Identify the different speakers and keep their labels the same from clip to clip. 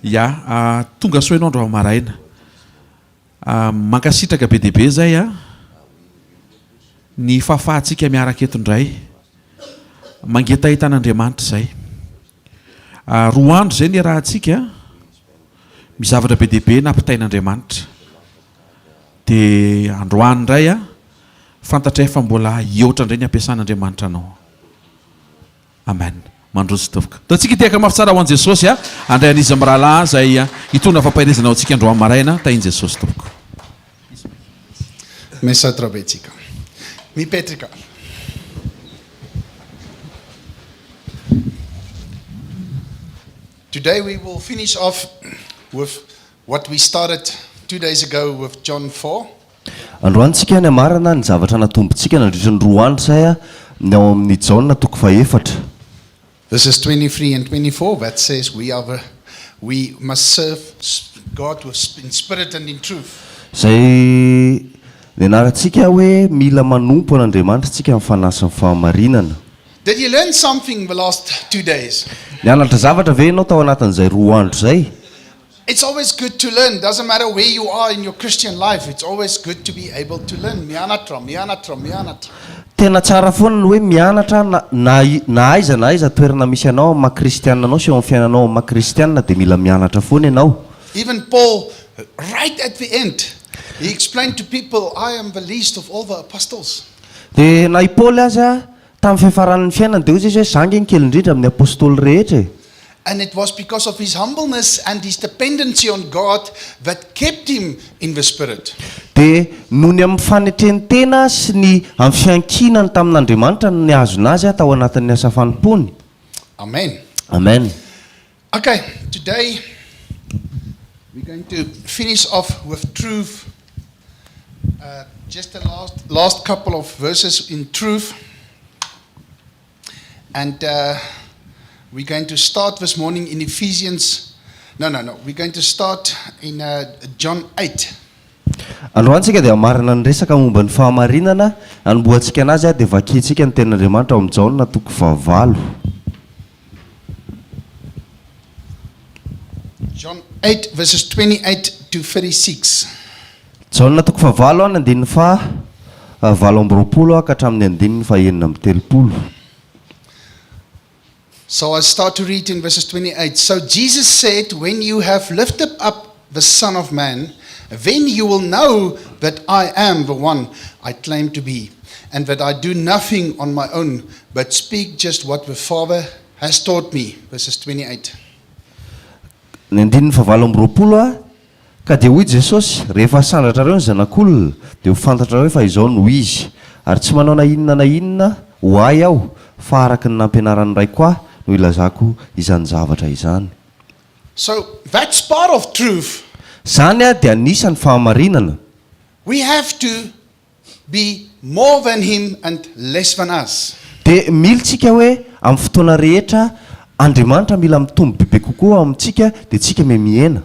Speaker 1: Ya, tonga soa ianao androany maraina. Mankasitraka be dia be zay a, ny fahafahantsika miaraka eto indray. Mangetaheta an'Andriamanitra izay. Roa andro izay niarahantsika, misy zavatra be dia be nampitain'Andriamanitra. Dia androany indray a, fantatray fa mbola hihoatra indray ny ampiasan'Andriamanitra anao. Amen. Mandroso tompoko. Ataontsika hitehaka mafy tsara ho an'i Jesosy a. Handray an'izy mirahalahy izay hitondra fampaherezana ho antsika androany maraina. Tahin'i Jesosy tompoko.
Speaker 2: Misaotra betsaka. Mipetraka. Today we will finish off with what we started 2 days ago with John 4.
Speaker 3: Androany tsika ny hamarana ny zavatra natombontsika nandritra ny roa andro izay ny ao amin'ny Jaona toko fahefatra.
Speaker 2: Verses 23 and 24 that says we are the, we must serve God with, in spirit and in truth.
Speaker 3: Izay nianarantsika hoe mila manompo an'Andriamanitra tsika amin'ny fanahy sy ny fahamarinana.
Speaker 2: Did you learn something the last 2 days?
Speaker 3: Nianatra zavatra ve ianao tao anatin'izay roa andro izay?
Speaker 2: It's always good to learn. Doesn't matter where you are in your Christian life, it's always good to be able to learn. Mianatra, mianatra, mianatra.
Speaker 3: Tena tsara foana ny hoe mianatra na na na aiza na aiza toerana misy anao amin'ny maha kristianina anao sy eo amin'ny fiainanao amin'ny maha kristianina dia mila mianatra foana ianao.
Speaker 2: Even Paul, right at the end, he explained to people, "I am the least of all the apostles."
Speaker 3: Dia na i Paoly aza tamin'ny fiafaran'ny fiainany dia hoy izy hoe za nge ny kely indrindra amin'ny apôstôly rehetra e.
Speaker 2: And it was because of his humbleness and his dependency on God that kept him in the Spirit.
Speaker 3: Dia noho ny amin'ny fanetreny-tena sy ny amin'ny fiankinany tamin'Andriamanitra no nihazona azy tao anatin'ny asa fanompoany.
Speaker 2: Amen.
Speaker 3: Amen.
Speaker 2: Okay, today we're going to finish off with truth. Just the last couple of verses in truth. And we're going to start this morning in Ephesians. No. We're going to start in John 8.
Speaker 3: Androany tsika dia hamarana ny resaka momba ny fahamarinana. Anombohantsika anazy a dia vakintsika ny tenin'Andriamanitra ao amin'ny Jaona toko fahavalo.
Speaker 2: John 8, verses 28 to 36.
Speaker 3: Jaona toko fahavalo a ny andininy faha 28 a ka hatramin'ny andininy faha 36.
Speaker 2: So I start to read in verses 28. So Jesus said, "When you have lifted up the Son of Man, then you will know that I am the one I claim to be, and that I do nothing on my own, but speak just what the Father has taught me." Verses 28.
Speaker 3: Ny andininy faha 28 a ka dia hoy Jesosy: "Rehefa asandratrareo ny Zanak'olona dia ho fantatrareo fa izaho no izy, ary tsy manao na inona na inona ho ahy aho, fa araka ny nampianaran'ny Raiko ahy no ilazako izany zavatra izany.
Speaker 2: So that's part of truth.
Speaker 3: Zany a dia anisan'ny fahamarinana.
Speaker 2: We have to be more than Him and less than us.
Speaker 3: Dia mila tsika hoe amin'ny fotoana rehetra Andriamanitra mila mitombo bebe kokoa ao amintsika dia tsika me mihena.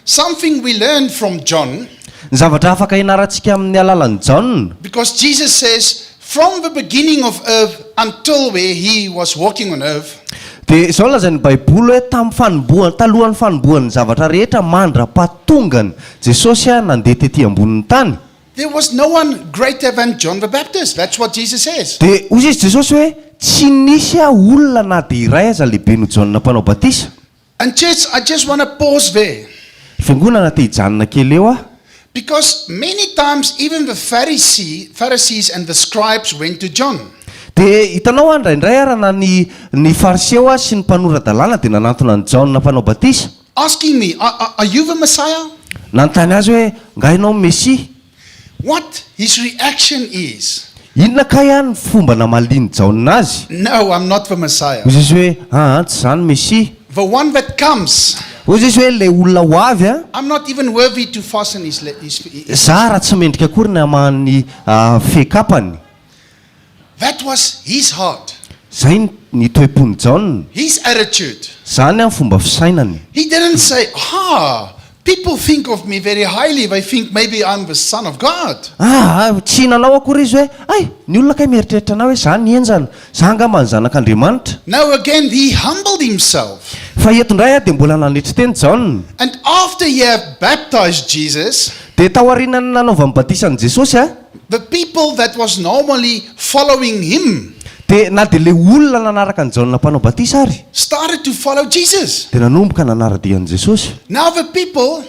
Speaker 2: Something we learned from John,
Speaker 3: Ny zavatra afaka ianarantsika amin'ny alalan'ny Jaona,
Speaker 2: because Jesus says, from the beginning of earth until where he was walking on earth,
Speaker 3: dia zao lazain'ny Baiboly hoe tamin'ny fanombohany, talohan'ny fanombohan'ny zavatra rehetra mandra-pahatongany Jesosy a nandeha tety ambonin'ny tany,
Speaker 2: there was no one greater than John the Baptist. That's what Jesus says.
Speaker 3: Dia hoy izy Jesosy hoe tsy nisy a olona na dia iray aza lehibe noho Jaona mpanao batisa.
Speaker 2: And church, I just want to pause there.
Speaker 3: Fiangonana, te hijanona kely eo aho.
Speaker 2: Because many times even the Pharisees and the scribes went to John.
Speaker 3: Dia hitanao a indraindray ara na ny fariseo a sy ny mpanora-dalàna dia nanantona ny Jaona mpanao batisa,
Speaker 2: asking me, Are you the Messiah?"
Speaker 3: Nanontany azy hoe nga ianao Mesia?
Speaker 2: What his reaction is,
Speaker 3: Inona kay a ny fomba namaliany Jaona azy?
Speaker 2: "No, I'm not the Messiah."
Speaker 3: Hoy izy hoe aa tsy zany Mesia.
Speaker 2: "The one that comes,
Speaker 3: Hoy izy hoe le olona ho avy a,
Speaker 2: I'm not even worthy to fasten his, le- his, his
Speaker 3: za raha tsy mendrika akory ny hamahan'ny fekapany.
Speaker 2: That was his heart,
Speaker 3: Zay ny toe-pony Jaona.
Speaker 2: His attitude.
Speaker 3: Zany a ny fomba fisainany.
Speaker 2: He didn't say, "Ah, People think of me very highly. They think maybe I'm the Son of God.
Speaker 3: Ah, tsy nanao akory izy hoe, Hay, ny olona kay mieritreritra anah hoe za ny henjana, za angamba ny zanak'Andriamanitra.
Speaker 2: Now again, he humbled himself.
Speaker 3: Fa eto indray dia mbola nanetry teny Jaona.
Speaker 2: And after he have baptized Jesus,
Speaker 3: Dia taorianan'ny nanaovany batisa an'i Jesosy,
Speaker 2: the people that was normally following him
Speaker 3: dia na dia ilay olona nanaraka an'i Jaona mpanao batisa ary,
Speaker 2: started to follow Jesus.
Speaker 3: dia nanomboka nanara-dia an'i Jesosy.
Speaker 2: Now the people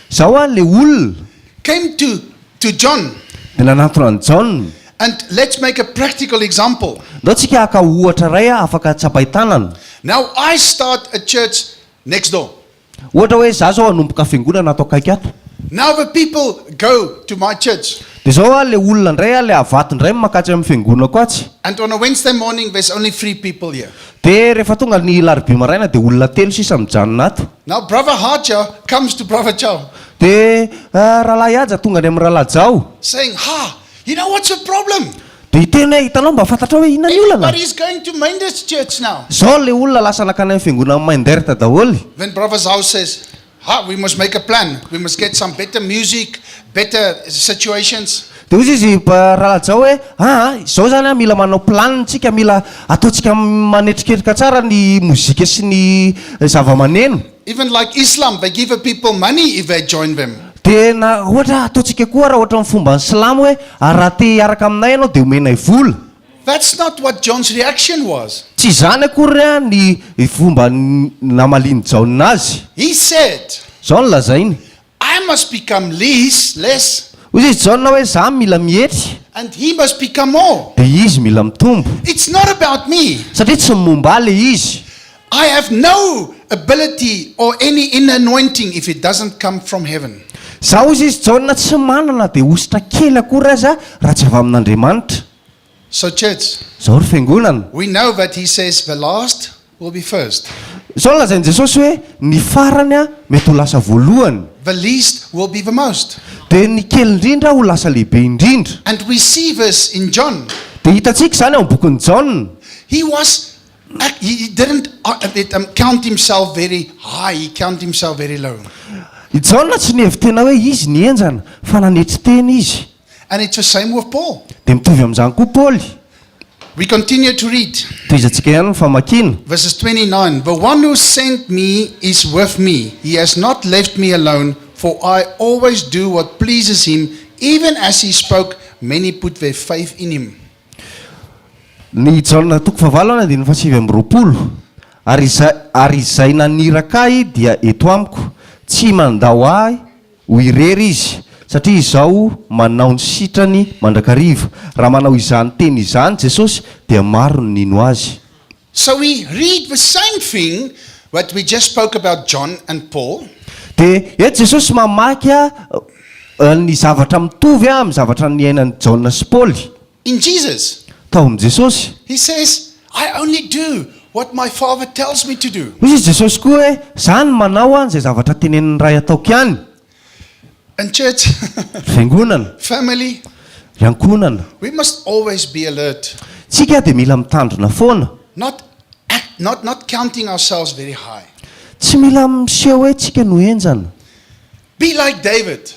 Speaker 3: Izao ilay olona
Speaker 2: came to John.
Speaker 3: dia nanantona an'i Jaona.
Speaker 2: And let's make a practical example.
Speaker 3: Ndao tsika haka ohatra iray afaka tsapain-tanana.
Speaker 2: Now I start a church next door.
Speaker 3: Ohatra hoe za zao hanomboka fiangonana ato akaiky ato.
Speaker 2: Now the people go to my church.
Speaker 3: Dia zao a, le olona indray a, le avato indray makatsy amin'ny fiangonako atsy.
Speaker 2: And on a Wednesday morning there's only three people here.
Speaker 3: Dia rehefa tonga ny larobia maraina dia olona telo sisa mijanona ato.
Speaker 2: Now brother Haja comes to brother Jao.
Speaker 3: Dia rahalahy Haja tonga any amin'ny rahalahy Jao.
Speaker 2: Saying, Ha, you know what's the problem?
Speaker 3: Dia hiteny hoe, Hitanao, mba fantatrao hoe inona ny olana?
Speaker 2: Everybody is going to Meindert church now.
Speaker 3: Izao ilay olona lasa nankany amin'ny fiangonan'i Meindert daholo.
Speaker 2: Then brother Zhao says, Ha, we must make a plan. We must get some better music, better situations.
Speaker 3: Dia hoy izy rahalahy Zhao hoe, Aa, izao izany an, mila manao planina isika, mila ataontsika manetriketrika tsara ny mozika sy ny zava-maneno.
Speaker 2: Even like Islam, they give a people money if they join them.
Speaker 3: Dia na ohatra ataontsika koa raha ohatra ny fomban'ny silamo hoe ary raha te hiaraka aminay ianao dia omenay vola.
Speaker 2: That's not what John's reaction was.
Speaker 3: Tsy izany akory ny fomba namalian'i Jaona azy.
Speaker 2: He said.
Speaker 3: Izao no lazainy.
Speaker 2: I must become least, less.
Speaker 3: Hoy izy Jaona hoe za mila mietry.
Speaker 2: And he must become more.
Speaker 3: Dia izy mila mitombo.
Speaker 2: It's not about me.
Speaker 3: Satria tsy ny momba ahy ilay izy.
Speaker 2: I have no ability or any inner anointing if it doesn't come from heaven.
Speaker 3: Za hozy izy Jaona tsy manana na dia hosotra kely akory aza raha tsy avy amin'Andriamanitra.
Speaker 2: So church.
Speaker 3: Zao ry fiangonana.
Speaker 2: We know that he says the last will be first.
Speaker 3: Zao no lazain'i Jesosy hoe ny farany mety ho lasa voalohany.
Speaker 2: The least will be the most.
Speaker 3: Dia ny kely indrindra ho lasa lehibe indrindra.
Speaker 2: And we see this in John.
Speaker 3: Dia hitantsika izany ao amin'ny bokin'i Jaona.
Speaker 2: He was He didn't count himself very high, he count himself very low.
Speaker 3: I Jaona tsy nihevi-tena hoe izy ny henjana, fa nanetry tena izy.
Speaker 2: And it's the same with Paul.
Speaker 3: Dia mitovy amin'izany koa Paoly.
Speaker 2: We continue to read.
Speaker 3: Tohizantsika ihany ny famakiana.
Speaker 2: Verses 29, The one who sent me is with me, he has not left me alone, for I always do what pleases him. Even as he spoke, many put their faith in him.
Speaker 3: Ny Jaona toko fahavalo any andininy faha-29, Ary izay, ary izay naniraka Ahy dia eto amiko, tsy mandao Ahy ho irery Izy, satria Izaho manao ny sitrany mandrakariva. Raha manao izany teny izany Jesosy, dia maro no nino Azy.
Speaker 2: So we read the same thing what we just spoke about John and Paul.
Speaker 3: Dia eto Jesosy mamaky ny zavatra mitovy amin'ny zavatra niainan'i Jaona sy Paoly.
Speaker 2: In Jesus.
Speaker 3: Tao amin'i Jesosy.
Speaker 2: He says, I only do what my Father tells me to do.
Speaker 3: Hoy izy Jesosy koa hoe, Za no manao an izay zavatra tenenin'ny Ray ataoko ihany.
Speaker 2: And church.
Speaker 3: Ry fiangonana.
Speaker 2: Family.
Speaker 3: Ry ankohonana.
Speaker 2: We must always be alert.
Speaker 3: Tsika dia mila mitandrina foana.
Speaker 2: Not act, not, not counting ourselves very high.
Speaker 3: Tsy mila miseho hoe tsika no henjana.
Speaker 2: Be like David.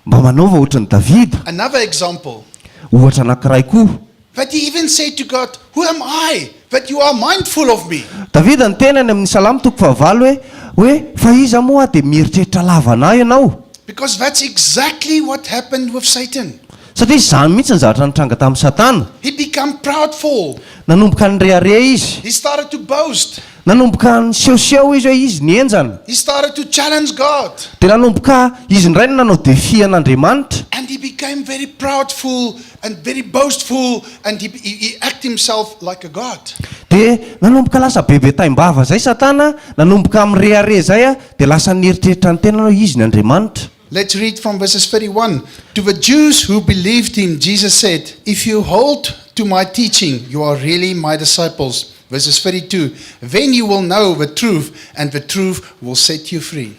Speaker 3: Mba manaova ohatran'i Davida.
Speaker 2: Another example.
Speaker 3: Ohatra anankiray koa.
Speaker 2: But he even said to God, Who am I that you are mindful of me?
Speaker 3: Davida niteny any amin'ny Salamo toko fahavalo hoe, hoe, Fa iza moa aho dia mieritreritra lava an'ahy ianao?
Speaker 2: Because that's exactly what happened with Satan.
Speaker 3: Satria izany mihitsy ny zavatra nitranga tamin'i Satana.
Speaker 2: He become proudful.
Speaker 3: Nanomboka nirehareha izy.
Speaker 2: He started to boast.
Speaker 3: Nanomboka nisehoseho izy hoe izy ny henjana.
Speaker 2: He started to challenge God.
Speaker 3: Dia nanomboka izy indray no nanao défi an'Andriamanitra.
Speaker 2: And he became very proudful and very boastful and he, he, he act himself like a God.
Speaker 3: Dia nanomboka lasa bebe taim-bava izay Satana, nanomboka mirehareha izay dia lasa nieritreritra ny tenany hoe izy ny Andriamanitra.
Speaker 2: Let's read from verses 31. To the Jews who believed him, Jesus said, If you hold to my teaching, you are really my disciples. Verses 32. Then you will know the truth, and the truth will set you free.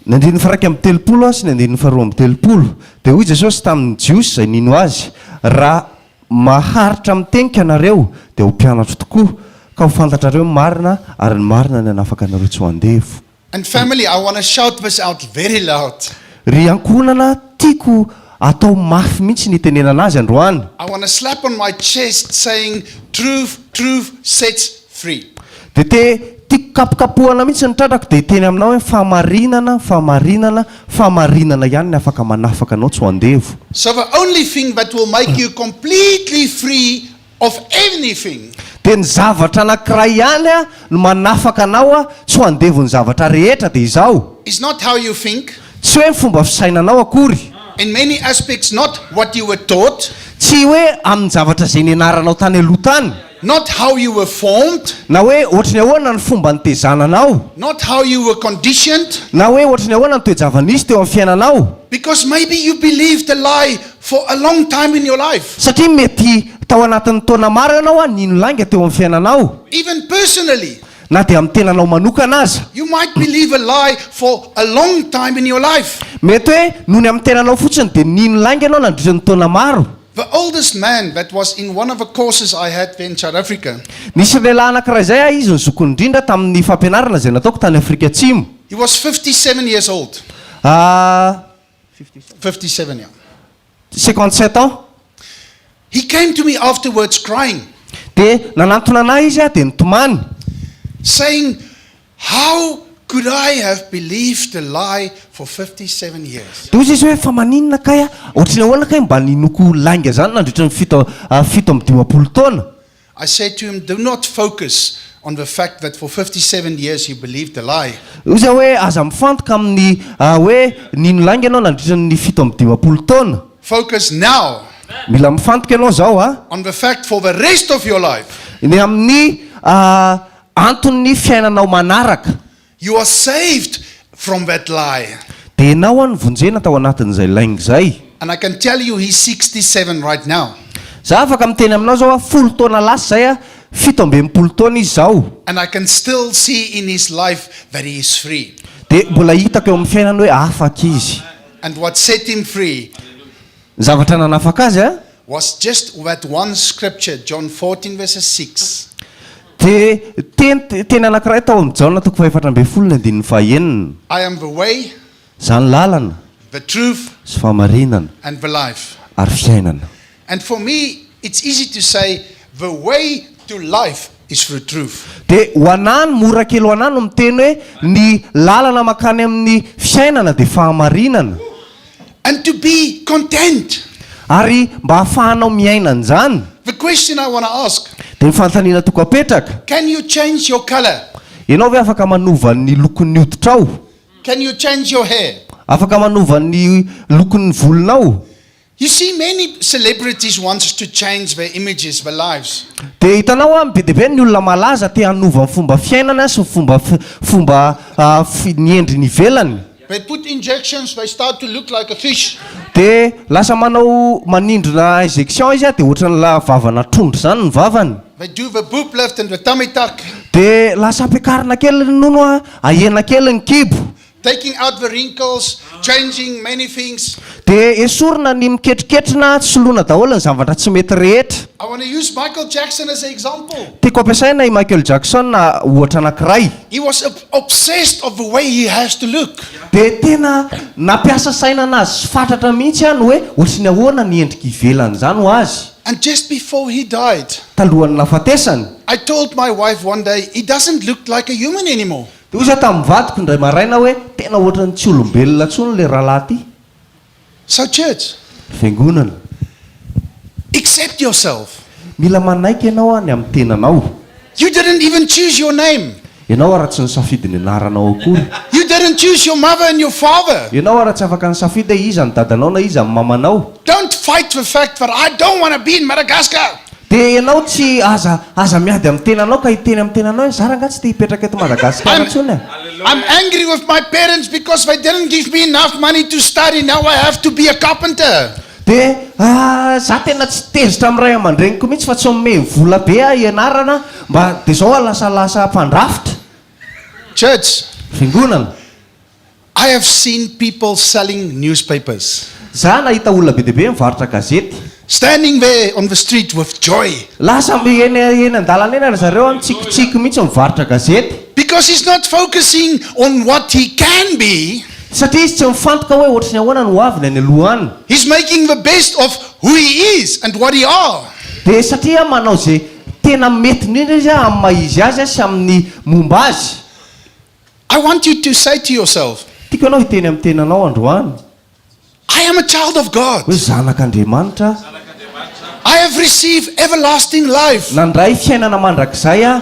Speaker 3: Ny andininy faha-31 sy ny andininy faha-32, Dia hoy Jesosy tamin' ny Jiosy izay nino Azy, Raha maharitra amin'ny teniko ianareo, dia ho mpianatro tokoa, ka ho fantatrareo ny marina, ary ny marina no hanafaka anareo tsy ho andevo.
Speaker 2: And family, I want to shout this out very loud.
Speaker 3: Ry ankohonana, tiako atao mafy mihitsy ny hitenenana azy androany.
Speaker 2: I want to slap on my chest saying, Truth, truth sets free.
Speaker 3: Dia te tiako kapokapohana mihitsy ny tratrako dia hiteny aminao hoe fahamarinana, fahamarinana, fahamarinana ihany ny afaka manafaka anao tsy ho andevo.
Speaker 2: So the only thing that will make you completely free of anything.
Speaker 3: Dia ny zavatra anankiray ihany no manafaka anao tsy ho andevon'ny zavatra rehetra dia izao.
Speaker 2: Is not how you think.
Speaker 3: Tsy hoe ny fomba fisainanao akory.
Speaker 2: In many aspects not what you were taught.
Speaker 3: Tsy hoe amin'ny zavatra izay nianaranao tany aloha tany.
Speaker 2: Not how you were formed.
Speaker 3: Na hoe ohatry ny ahoana ny fomba nitezana anao.
Speaker 2: Not how you were conditioned.
Speaker 3: Na hoe ohatry ny ahoana ny toe-java-nisy teo amin'ny fiainanao.
Speaker 2: Because maybe you believed a lie for a long time in your life.
Speaker 3: Satria mety tao anatin'ny taona maro ianao nino lainga teo amin'ny fiainanao.
Speaker 2: Even personally.
Speaker 3: Na dia amin'ny tenanao manokana aza.
Speaker 2: You might believe a lie for a long time in your life.
Speaker 3: Mety hoe noho ny amin'ny tenanao fotsiny dia nino lainga ianao nandritra ny taona maro.
Speaker 2: The oldest man that was in one of the courses I had there in South Africa.
Speaker 3: Nisy lehilahy anankiray izay aho, izy no zokiny indrindra tamin'ny fampianarana izay nataoko tany Afrika Atsimo.
Speaker 2: He was 57 years old.
Speaker 3: Ah.
Speaker 2: 57, yeah.
Speaker 3: 57 ans.
Speaker 2: He came to me afterwards crying.
Speaker 3: Dia nanantona anah izy dia nitomany.
Speaker 2: Saying, How could I have believed a lie for 57 years?
Speaker 3: Dia hoy izy hoe, Fa maninona kay aho? Ohatry ny ahoana kay mba ninoako lainga izany nandritra ny fito 57 taona?
Speaker 2: I said to him, Do not focus on the fact that for 57 years you believed a lie.
Speaker 3: Hoy izy hoe, Aza mifantoka amin'ny hoe nino lainga ianao nandritra ny 57 taona.
Speaker 2: Focus now.
Speaker 3: Mila mifantoka ianao izao a.
Speaker 2: On the fact for the rest of your life.
Speaker 3: Ny amin'ny anton'ny fiainanao manaraka.
Speaker 2: You are saved from that lie.
Speaker 3: Dia ianao an vonjena tao anatin'izay lainga izay.
Speaker 2: And I can tell you he's 67 right now.
Speaker 3: Za afaka miteny aminao zao a, 10 taona lasa izay a, 67 taona izy zao.
Speaker 2: And I can still see in his life that he is free.
Speaker 3: Dia mbola hitako eo amin'ny fiainany hoe afaka izy.
Speaker 2: And what set him free.
Speaker 3: Ny zavatra nanafaka azy a.
Speaker 2: Was just that one scripture, John 14 verses 6.
Speaker 3: Dia teny teny anankiray tao amin'ny Jaona toko faha-14 ny andininy faha-6.
Speaker 2: I am the way.
Speaker 3: Izaho ny lalana.
Speaker 2: The truth.
Speaker 3: Sy fahamarinana.
Speaker 2: And the life.
Speaker 3: Ary fiainana.
Speaker 2: And for me, it's easy to say the way to life is through truth.
Speaker 3: Dia ho anà ny mora kely ho anà no miteny hoe ny lalana mankany amin'ny fiainana dia fahamarinana.
Speaker 2: And to be content.
Speaker 3: Ary mba hahafahanao miaina an'izany.
Speaker 2: The question I want to ask.
Speaker 3: Dia ny fanontaniana toko apetraka.
Speaker 2: Can you change your colour?
Speaker 3: Ianao ve afaka manova ny lokon'ny hoditrao?
Speaker 2: Can you change your hair?
Speaker 3: Afaka manova ny lokon'ny volonao?
Speaker 2: You see many celebrities wants to change their images, their lives.
Speaker 3: Dia hitanao an, be dia be ny olona malaza te hanova ny fomba fiainana sy ny fomba fomba ny endriny ivelany.
Speaker 2: They put injections, they start to look like a fish.
Speaker 3: Dia lasa manao manindrona injection izy dia ohatran'ny la vavana trondro izany ny vavany.
Speaker 2: They do the boob lift and the tummy tuck.
Speaker 3: Dia lasa ampiakarina kely ny nono an, ahena kely ny kibo.
Speaker 2: Taking out the wrinkles, changing many things.
Speaker 3: Dia esorina ny miketriketrina, soloina daholo ny zavatra tsy mety rehetra.
Speaker 2: I want to use Michael Jackson as an example.
Speaker 3: Tiako ampiasaina i Michael Jackson ohatra anankiray.
Speaker 2: He was obsessed of the way he has to look.
Speaker 3: Dia tena nampiasa saina anazy fatratra mihitsy aho ny hoe ohatry ny ahoana ny endrika ivelany izany ho azy.
Speaker 2: And just before he died.
Speaker 3: Talohan'ny nahafatesany.
Speaker 2: I told my wife one day, he doesn't look like a human anymore.
Speaker 3: Dia hoy izaho tamin'ny vadiko indray maraina hoe, Tena ohatran'ny tsy olombelona intsony ilay rahalahy ity.
Speaker 2: So church.
Speaker 3: Ry fiangonana.
Speaker 2: Accept yourself.
Speaker 3: Mila manaiky ianao ny amin'ny tenanao.
Speaker 2: You didn't even choose your name.
Speaker 3: Ianao ara tsy nisafidy ny anaranao akory.
Speaker 2: You didn't choose your mother and your father.
Speaker 3: Ianao ara tsy afaka nisafidy hoe iza ny dadanao na iza ny mamanao.
Speaker 2: Don't fight the fact that I don't want to be in Madagascar.
Speaker 3: Dia ianao tsy aza aza miady amin'ny tenanao ka hiteny amin'ny tenanao hoe za rangahy tsy te hipetraka eto Madagasikara
Speaker 2: I'm
Speaker 3: intsony e.
Speaker 2: I'm angry with my parents because they didn't give me enough money to study now I have to be a carpenter.
Speaker 3: Dia ah za tena tsy tezitra amin'ny ray aman-dreniko mihitsy fa tsy omeny vola be aho hianarana mba dia zao aho lasa lasa mpandrafitra.
Speaker 2: Church.
Speaker 3: Fiangonana.
Speaker 2: I have seen people selling newspapers.
Speaker 3: Za nahita olona be dia be mivarotra gazety.
Speaker 2: Standing there on the street with joy.
Speaker 3: Lasa eny eny an-dalana eny ry zareo an, mitsikitsiky mihitsy mivarotra gazety.
Speaker 2: Because he's not focusing on what he can be.
Speaker 3: Satria izy tsy mifantoka hoe ohatry ny ahoana ny hoaviny any aloha any.
Speaker 2: He's making the best of who he is and what he are.
Speaker 3: Dia satria manao izay tena mety indrindra izy amin'ny maha izy azy sy amin'ny momba azy.
Speaker 2: I want you to say to yourself,
Speaker 3: Tiako ianao hiteny amin'ny tenanao androany.
Speaker 2: I am a child of God.
Speaker 3: Hoe zanak'Andriamanitra aho.
Speaker 2: I have received everlasting life.
Speaker 3: Nandray fiainana mandrakizay aho.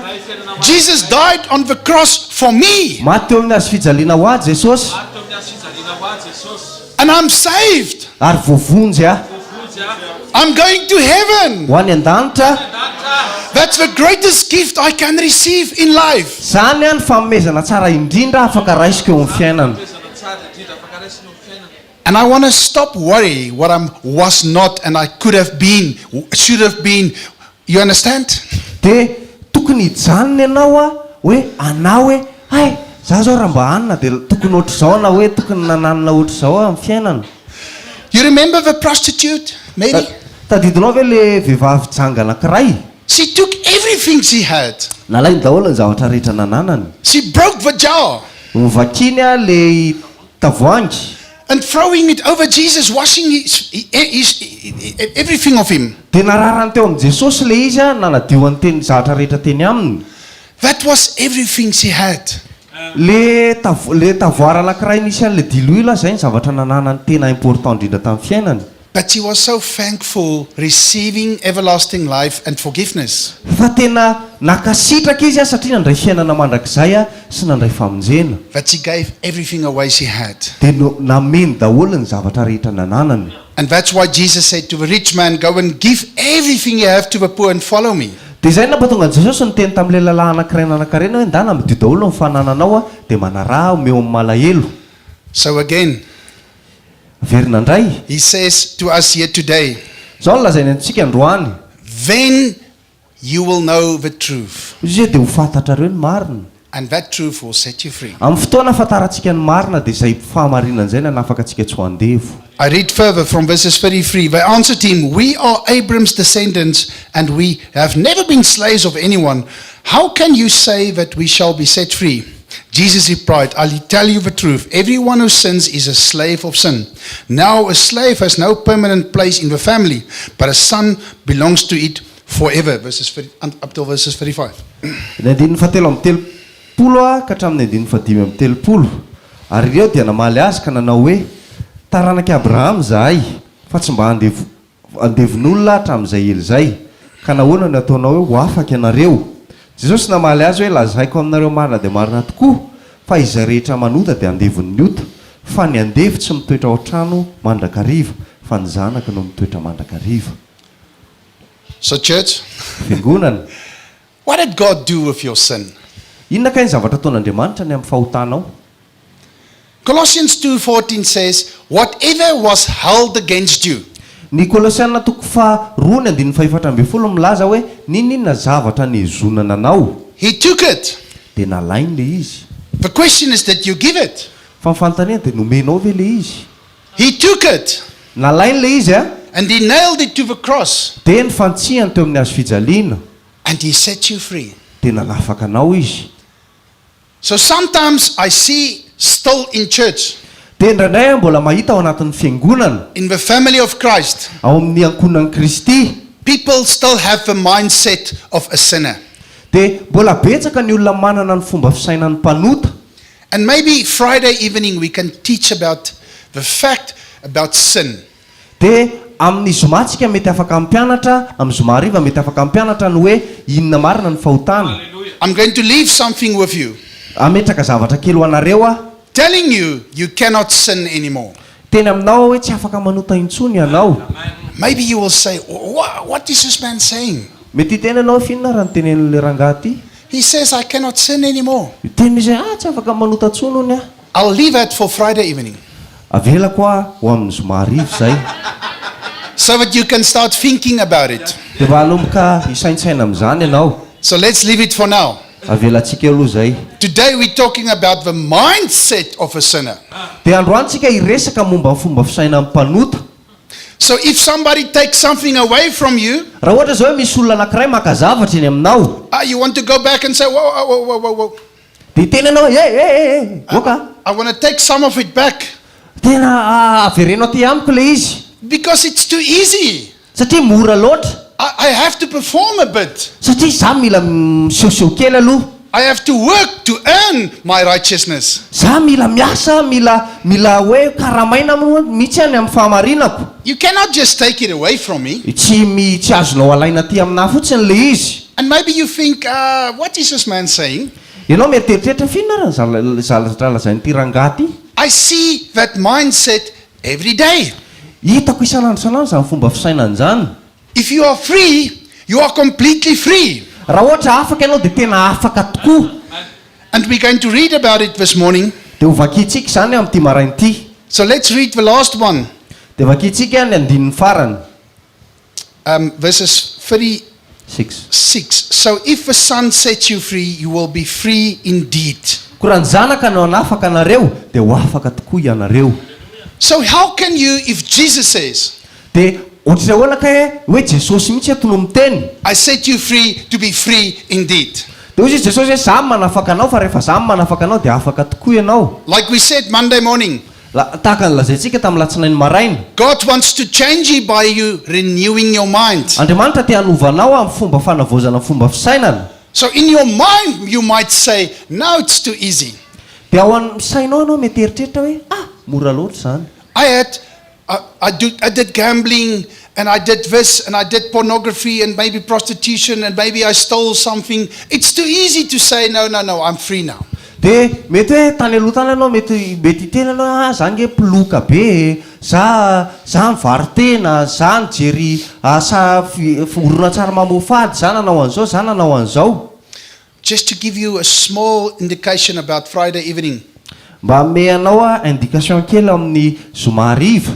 Speaker 2: Jesus died on the cross for me.
Speaker 3: Maty teo amin'ny hazo fijaliana ho ahy Jesosy.
Speaker 2: And I'm saved.
Speaker 3: Ary voavonjy aho.
Speaker 2: I'm going to heaven.
Speaker 3: Ho any an-danitra aho.
Speaker 2: That's the greatest gift I can receive in life.
Speaker 3: Izany ny fanomezana tsara indrindra afaka raisiko eo amin'ny fiainana.
Speaker 2: And I want to stop worry what I was not and I could have been, should have been. You understand?
Speaker 3: Dia tokony hijanona ianao a, hoe anao hoe, hay, za zao raha mba anona dia tokony ohatr'izao na hoe tokony nananona ohatr'izao aho amin'ny fiainana.
Speaker 2: You remember the prostitute, Mary?
Speaker 3: Tadidinao ve le vehivavy janga anankiray?
Speaker 2: She took everything she had.
Speaker 3: Nalainy daholo ny zavatra rehetra nananany.
Speaker 2: She broke the jar.
Speaker 3: Novakiny le tavoahangy.
Speaker 2: And throwing it over Jesus, washing his, his, everything of him.
Speaker 3: Dia nararany teo amin'i Jesosy ilay izy, nanadio ny teny zavatra rehetra teny aminy.
Speaker 2: That was everything she had.
Speaker 3: Le tavo le tavoara anankiray nisy an'ilay diloilo zay ny zavatra nananany tena important indrindra tamin'ny fiainany.
Speaker 2: But she was so thankful receiving everlasting life and forgiveness.
Speaker 3: Fa tena nankasitraka izy satria nandray fiainana mandrakizay sy nandray famonjena.
Speaker 2: That she gave everything away she had.
Speaker 3: Dia no nameno daholo ny zavatra rehetra nananany.
Speaker 2: And that's why Jesus said to the rich man, Go and give everything you have to the poor and follow me.
Speaker 3: Dia izay no nampatonga an'i Jesosy niteny tamin'ilay lehilahy anankiray nanankarena hoe, Ndana amidio daholo ny fanananao dia manaraha omeo amin'ny malahelo.
Speaker 2: So again,
Speaker 3: Averina indray.
Speaker 2: He says to us here today.
Speaker 3: Izao no lazainy antsika androany.
Speaker 2: Then you will know the truth.
Speaker 3: Hoy Izy hoe, Dia ho fantatrareo ny marina.
Speaker 2: And that truth will set you free.
Speaker 3: Amin'ny fotoana ahafantarantsika ny marina dia izay fahamarinana izay no hanafaka antsika tsy ho andevo.
Speaker 2: I read further from verses 33. They answered him, We are Abram's descendants, and we have never been slaves of anyone. How can you say that we shall be set free? Jesus replied, I'll tell you the truth. Everyone who sins is a slave of sin. Now, a slave has no permanent place in the family, but a son belongs to it forever. Verses 30, up to verses 35.
Speaker 3: Ny andininy fahatelo amby telopolo ka hatramin'ny andininy fahadimy amby telopolo. Ary ireo dia namaly azy ka nanao hoe, taranak'i Abrahama izahay, fa tsy mba andevo andevon'olona hatramin'izay ela izay, ka nahoana no ataonao hoe ho afaka ianareo? Jesosy namaly azy hoe, lazaiko aminareo marina dia marina tokoa fa izay rehetra manota dia andevon'ny ota, fa ny andevo tsy mitoetra ao an-trano mandrakariva, fa ny zanaka no mitoetra mandrakariva.
Speaker 2: So, church,
Speaker 3: Fiangonana,
Speaker 2: what did God do with your sin?
Speaker 3: Inona kay ny zavatra ataon'Andriamanitra ny amin'ny fahotanao?
Speaker 2: Colossians 2:14 says, "Whatever was held against you,
Speaker 3: Ny Kolosianina toko faharoa ny andininy faha-14 milaza hoe nininona zavatra nihazonana anao,
Speaker 2: he took it."
Speaker 3: dia nalainy le izy.
Speaker 2: The question is, did you give it?
Speaker 3: Fa ny fanontaniana dia nomenao ve le izy?
Speaker 2: He took it
Speaker 3: Nalainy le izy a,
Speaker 2: and he nailed it to the cross
Speaker 3: dia nifantsihany teo amin'ny hazo fijaliana,
Speaker 2: and he set you free.
Speaker 3: Dia nanafaka anao izy.
Speaker 2: So sometimes I see still in church,
Speaker 3: Dia indraindray aho mbola mahita ao anatin'ny fiangonana,
Speaker 2: in the family of Christ,
Speaker 3: ao amin'ny ankohonan'i Kristy,
Speaker 2: people still have the mindset of a sinner.
Speaker 3: Dia mbola betsaka ny olona manana ny fomba fisainan'ny mpanota.
Speaker 2: And maybe Friday evening we can teach about the fact about sin.
Speaker 3: Dia amin'ny zoma tsika mety afaka ampianatra, amin'ny zoma hariva mety afaka ampianatra ny hoe inona marina ny fahotana.
Speaker 2: I'm going to leave something with you,
Speaker 3: Ametraka zavatra kely ho anareo aho,
Speaker 2: telling you you cannot sin anymore.
Speaker 3: Teny aminao hoe tsy afaka manota intsony ianao.
Speaker 2: Maybe you will say, "What is this man saying?"
Speaker 3: Mety hiteny ianao, f'inona raha nytenenin'le rangahy ty?
Speaker 2: He says, "I cannot sin anymore."
Speaker 3: Teny izy hoe, ah, tsy afaka manota intsony hony aho.
Speaker 2: I'll leave that for Friday evening
Speaker 3: Avelako a ho amin'ny zoma hariva zay,
Speaker 2: so that you can start thinking about it.
Speaker 3: Dia mba hanomboka hisaintsaina amin'izany ianao.
Speaker 2: So let's leave it for now.
Speaker 3: Avelantsika aloha zay.
Speaker 2: Today we're talking about the mindset of a sinner.
Speaker 3: Dia androantsika hiresaka momba ny fomba fisainan'ny mpanota.
Speaker 2: So if somebody takes something away from you,
Speaker 3: Raha ohatra zao hoe misy olona anankiray maka zavatra eny aminao,
Speaker 2: you want to go back and say, "Whoa, whoa, whoa, whoa, whoa."
Speaker 3: Dia hiteny ianao hoe, Eh, eh, eh, eh, oka a!
Speaker 2: I want to take some of it back
Speaker 3: Tena avereno aty amiko ilay izy.
Speaker 2: because it's too easy.
Speaker 3: Satria mora loatra.
Speaker 2: I, I have to perform a bit.
Speaker 3: Satria izaho mila misehoseho kely aloha.
Speaker 2: I have to work to earn my righteousness.
Speaker 3: Izaho mila miasa, mila, mila hoe karamaina moa mihitsy any amin'ny fahamarinako.
Speaker 2: You cannot just take it away from me.
Speaker 3: Tsy mi, tsy azonao alaina aty aminà fotsiny ilay izy.
Speaker 2: And maybe you think, uh, what is this man saying?
Speaker 3: Ianao mieritreritreritra f'inona ary ny zala, zavatra lazain'ity rangahy ity?
Speaker 2: I see that mindset every day.
Speaker 3: Hitako isan'andro isan'andro izany fomba fisainana izany.
Speaker 2: If you are free, you are completely free.
Speaker 3: Raha ohatra afaka ianao dia tena afaka tokoa.
Speaker 2: And we're going to read about it this morning.
Speaker 3: Dia ho vakintsika izany amin'ity maraina ity.
Speaker 2: So let's read the last one.
Speaker 3: Dia vakintsika ny andininy farany.
Speaker 2: Um, verses 36.
Speaker 3: Six.
Speaker 2: So if the Son sets you free, you will be free indeed.
Speaker 3: Koa raha ny Zanaka no hanafaka anareo, dia ho afaka tokoa ianareo.
Speaker 2: So how can you, if Jesus says.
Speaker 3: Dia ohatr'izay ahoana kay hoe Jesosy mihitsy eto no miteny?
Speaker 2: I set you free to be free indeed.
Speaker 3: Dia hoy izy Jesosy hoe za no manafaka anao fa rehefa za no manafaka anao dia afaka tokoa ianao.
Speaker 2: Like we said Monday morning.
Speaker 3: La, tahaka ny lazaintsika tamin'ny latsinainy maraina.
Speaker 2: God wants to change you by you renewing your mind.
Speaker 3: Andriamanitra te hanova anao amin'ny fomba fanavaozana ny fomba fisainana.
Speaker 2: So in your mind you might say, now it's too easy.
Speaker 3: Dia ao amin'ny sainao ianao mety hieritreritra hoe, ah, mora loatra izany.
Speaker 2: I had, I, I, do, I did gambling and I did this and I did pornography and maybe prostitution and maybe I stole something. It's too easy to say, no, no, no, I'm free now.
Speaker 3: Dia mety hoe tany aloha tany ianao mety mety hiteny ianao hoe ah za nge mpiloka be e, za za nivaro-tena, za nijery asa horonantsary mamoafady, za nanao an'izao, za nanao an'izao.
Speaker 2: Just to give you a small indication about Friday evening.
Speaker 3: Mba hanome anao indication kely amin'ny zoma hariva.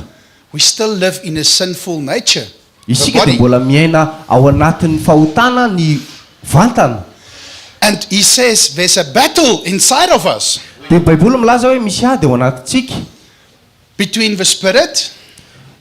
Speaker 2: We still live in a sinful nature, the
Speaker 3: Isika dia
Speaker 2: body.
Speaker 3: mbola miaina ao anatin'ny fahotana ny vantana.
Speaker 2: And he says there's a battle inside of us.
Speaker 3: Dia ny Baiboly milaza hoe misy ady ao anatintsika.
Speaker 2: Between the spirit.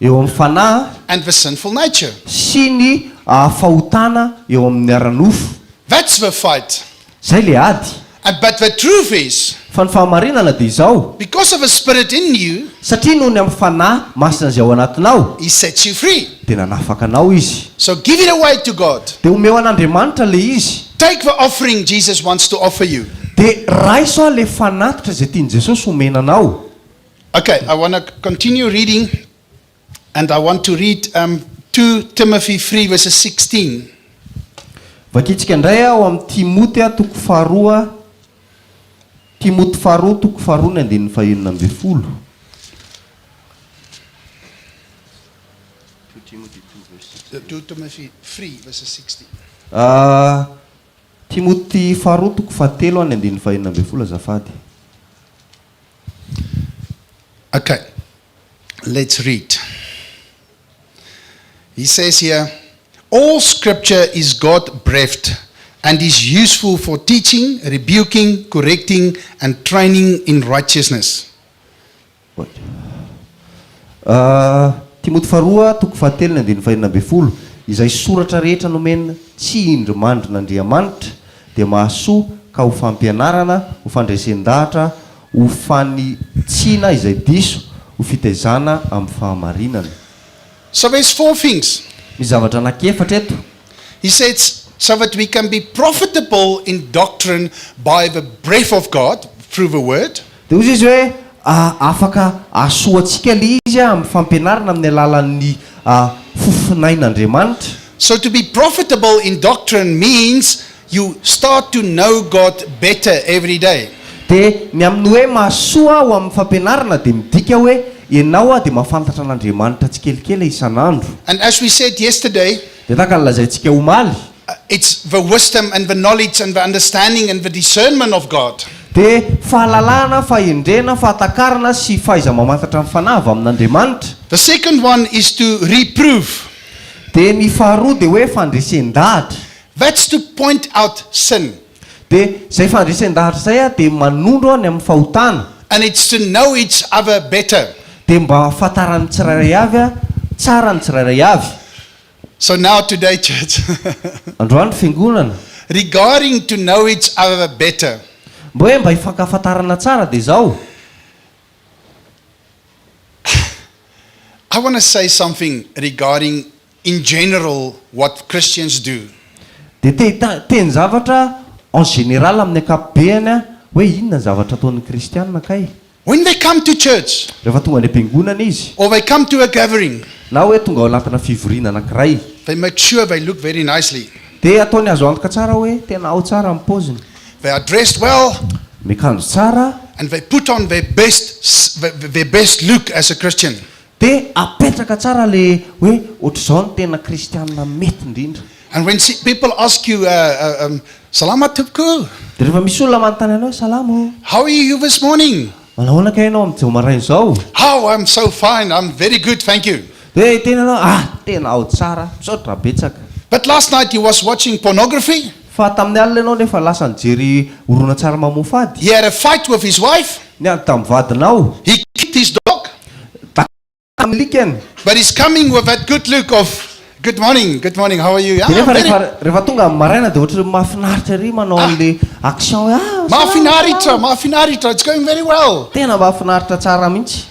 Speaker 3: Eo amin'ny fanahy.
Speaker 2: And the sinful nature.
Speaker 3: Sy ny fahotana eo amin'ny ara-nofo.
Speaker 2: That's the fight.
Speaker 3: Izay ilay ady.
Speaker 2: And but the truth is.
Speaker 3: Fa ny fahamarinana dia izao.
Speaker 2: Because of the spirit in you.
Speaker 3: Satria noho ny amin'ny Fanahy Masina izay ao anatinao.
Speaker 2: He sets you free.
Speaker 3: Dia nanafaka anao Izy.
Speaker 2: So give it away to God.
Speaker 3: Dia omeo an'Andriamanitra ilay izy.
Speaker 2: Take the offering Jesus wants to offer you.
Speaker 3: Dia raiso ilay fanatitra izay tian'i Jesosy homena anao.
Speaker 2: Okay, I want to continue reading and I want to read um, 2 Timothy 3 verses 16.
Speaker 3: Vakintsika indray ao amin'ny Timoty toko faharoa, Timoty faharoa toko faharoa ny andininy fahenina ambin'ny folo.
Speaker 2: 2 Timothy 3 verses 16.
Speaker 3: Ah, Timoty faharoa toko fahatelo ny andininy fahenina ambin'ny folo azafady.
Speaker 2: Okay, let's read. He says here, All scripture is God breathed and is useful for teaching, rebuking, correcting, and training in righteousness.
Speaker 3: Ah, Timoty faharoa toko fahatelo ny andininy fahenina ambin'ny folo, Izay soratra rehetra nomena tsindrimandrin'Andriamanitra dia mahasoa ka ho fampianarana, ho fandresen-dahatra, ho fanitsiana izay diso, ho fitaizana amin'ny fahamarinana.
Speaker 2: So there's four things.
Speaker 3: Misy zavatra anankiefatra eto.
Speaker 2: He says, so that we can be profitable in doctrine by the breath of God through the word.
Speaker 3: Dia hoy izy hoe, Afaka hahasoa antsika ilay izy amin'ny fampianarana amin'ny alalan'ny fofonain'Andriamanitra.
Speaker 2: So to be profitable in doctrine means you start to know God better every day.
Speaker 3: Dia ny amin'ny hoe mahasoa ho amin'ny fampianarana dia midika hoe ianao dia mahafantatra an'Andriamanitra tsikelikely isan'andro.
Speaker 2: And as we said yesterday,
Speaker 3: Dia tahaka ny lazaintsika omaly.
Speaker 2: it's the wisdom and the knowledge and the understanding and the discernment of God.
Speaker 3: Dia fahalalana, fahendrena, fahatakarana sy fahaiza-mamantatra ny fanahy avy amin'Andriamanitra.
Speaker 2: The second one is to reprove.
Speaker 3: Dia ny faharoa dia hoe fandresen-dahatra.
Speaker 2: That's to point out sin.
Speaker 3: Dia izay fandresen-dahatra izay dia manondro ny amin'ny fahotana.
Speaker 2: And it's to know each other better.
Speaker 3: Dia mba hahafantaran'ny tsirairay avy tsara ny tsirairay avy.
Speaker 2: So now today church.
Speaker 3: Androany fiangonana.
Speaker 2: Regarding to know each other better.
Speaker 3: Mba hoe mba hifankahafantarana tsara dia izao.
Speaker 2: I want to say something regarding in general what Christians do.
Speaker 3: Dia te hiteny zavatra en général amin'ny ankapobeny aho hoe inona ny zavatra ataon'ny kristiana kay?
Speaker 2: When they come to church.
Speaker 3: Rehefa tonga any am-piangonana izy.
Speaker 2: Or they come to a gathering.
Speaker 3: Na hoe tonga ao anatina fivoriana anankiray.
Speaker 2: They make sure they look very nicely.
Speaker 3: Dia ataony azo antoka tsara hoe tena ao tsara ny paoziny.
Speaker 2: They are dressed well.
Speaker 3: Miakanjo tsara.
Speaker 2: And they put on their best their best look as a Christian.
Speaker 3: Dia apetraka tsara le hoe ohatr'izao no tena kristianina mety indrindra.
Speaker 2: And when people ask you, um, Salama tompoko.
Speaker 3: Dia rehefa misy olona manontany anao hoe salama ô.
Speaker 2: How are you this morning?
Speaker 3: Manahoana kay ianao amin'izao maraina izao?
Speaker 2: Oh, I'm so fine, I'm very good, thank you.
Speaker 3: Dia hiteny ianao, ah, tena ao tsara, misaotra betsaka.
Speaker 2: But last night he was watching pornography.
Speaker 3: Fa tamin'ny alina ianao nefa lasa nijery horonantsary mamoafady.
Speaker 2: He had a fight with his wife.
Speaker 3: Niady tamin'ny vadinao.
Speaker 2: He kicked his dog.
Speaker 3: Tamin'ny likany.
Speaker 2: But he's coming with that good look of good morning, good morning, how are you?
Speaker 3: Dia nefa rehefa rehefa tonga amin'ny maraina dia ohatran'ny mahafinaritra ery manao an'le action hoe ah salama,
Speaker 2: Mahafinaritra,
Speaker 3: salama.
Speaker 2: mahafinaritra, it's going very well.
Speaker 3: Tena mahafinaritra tsara mihitsy.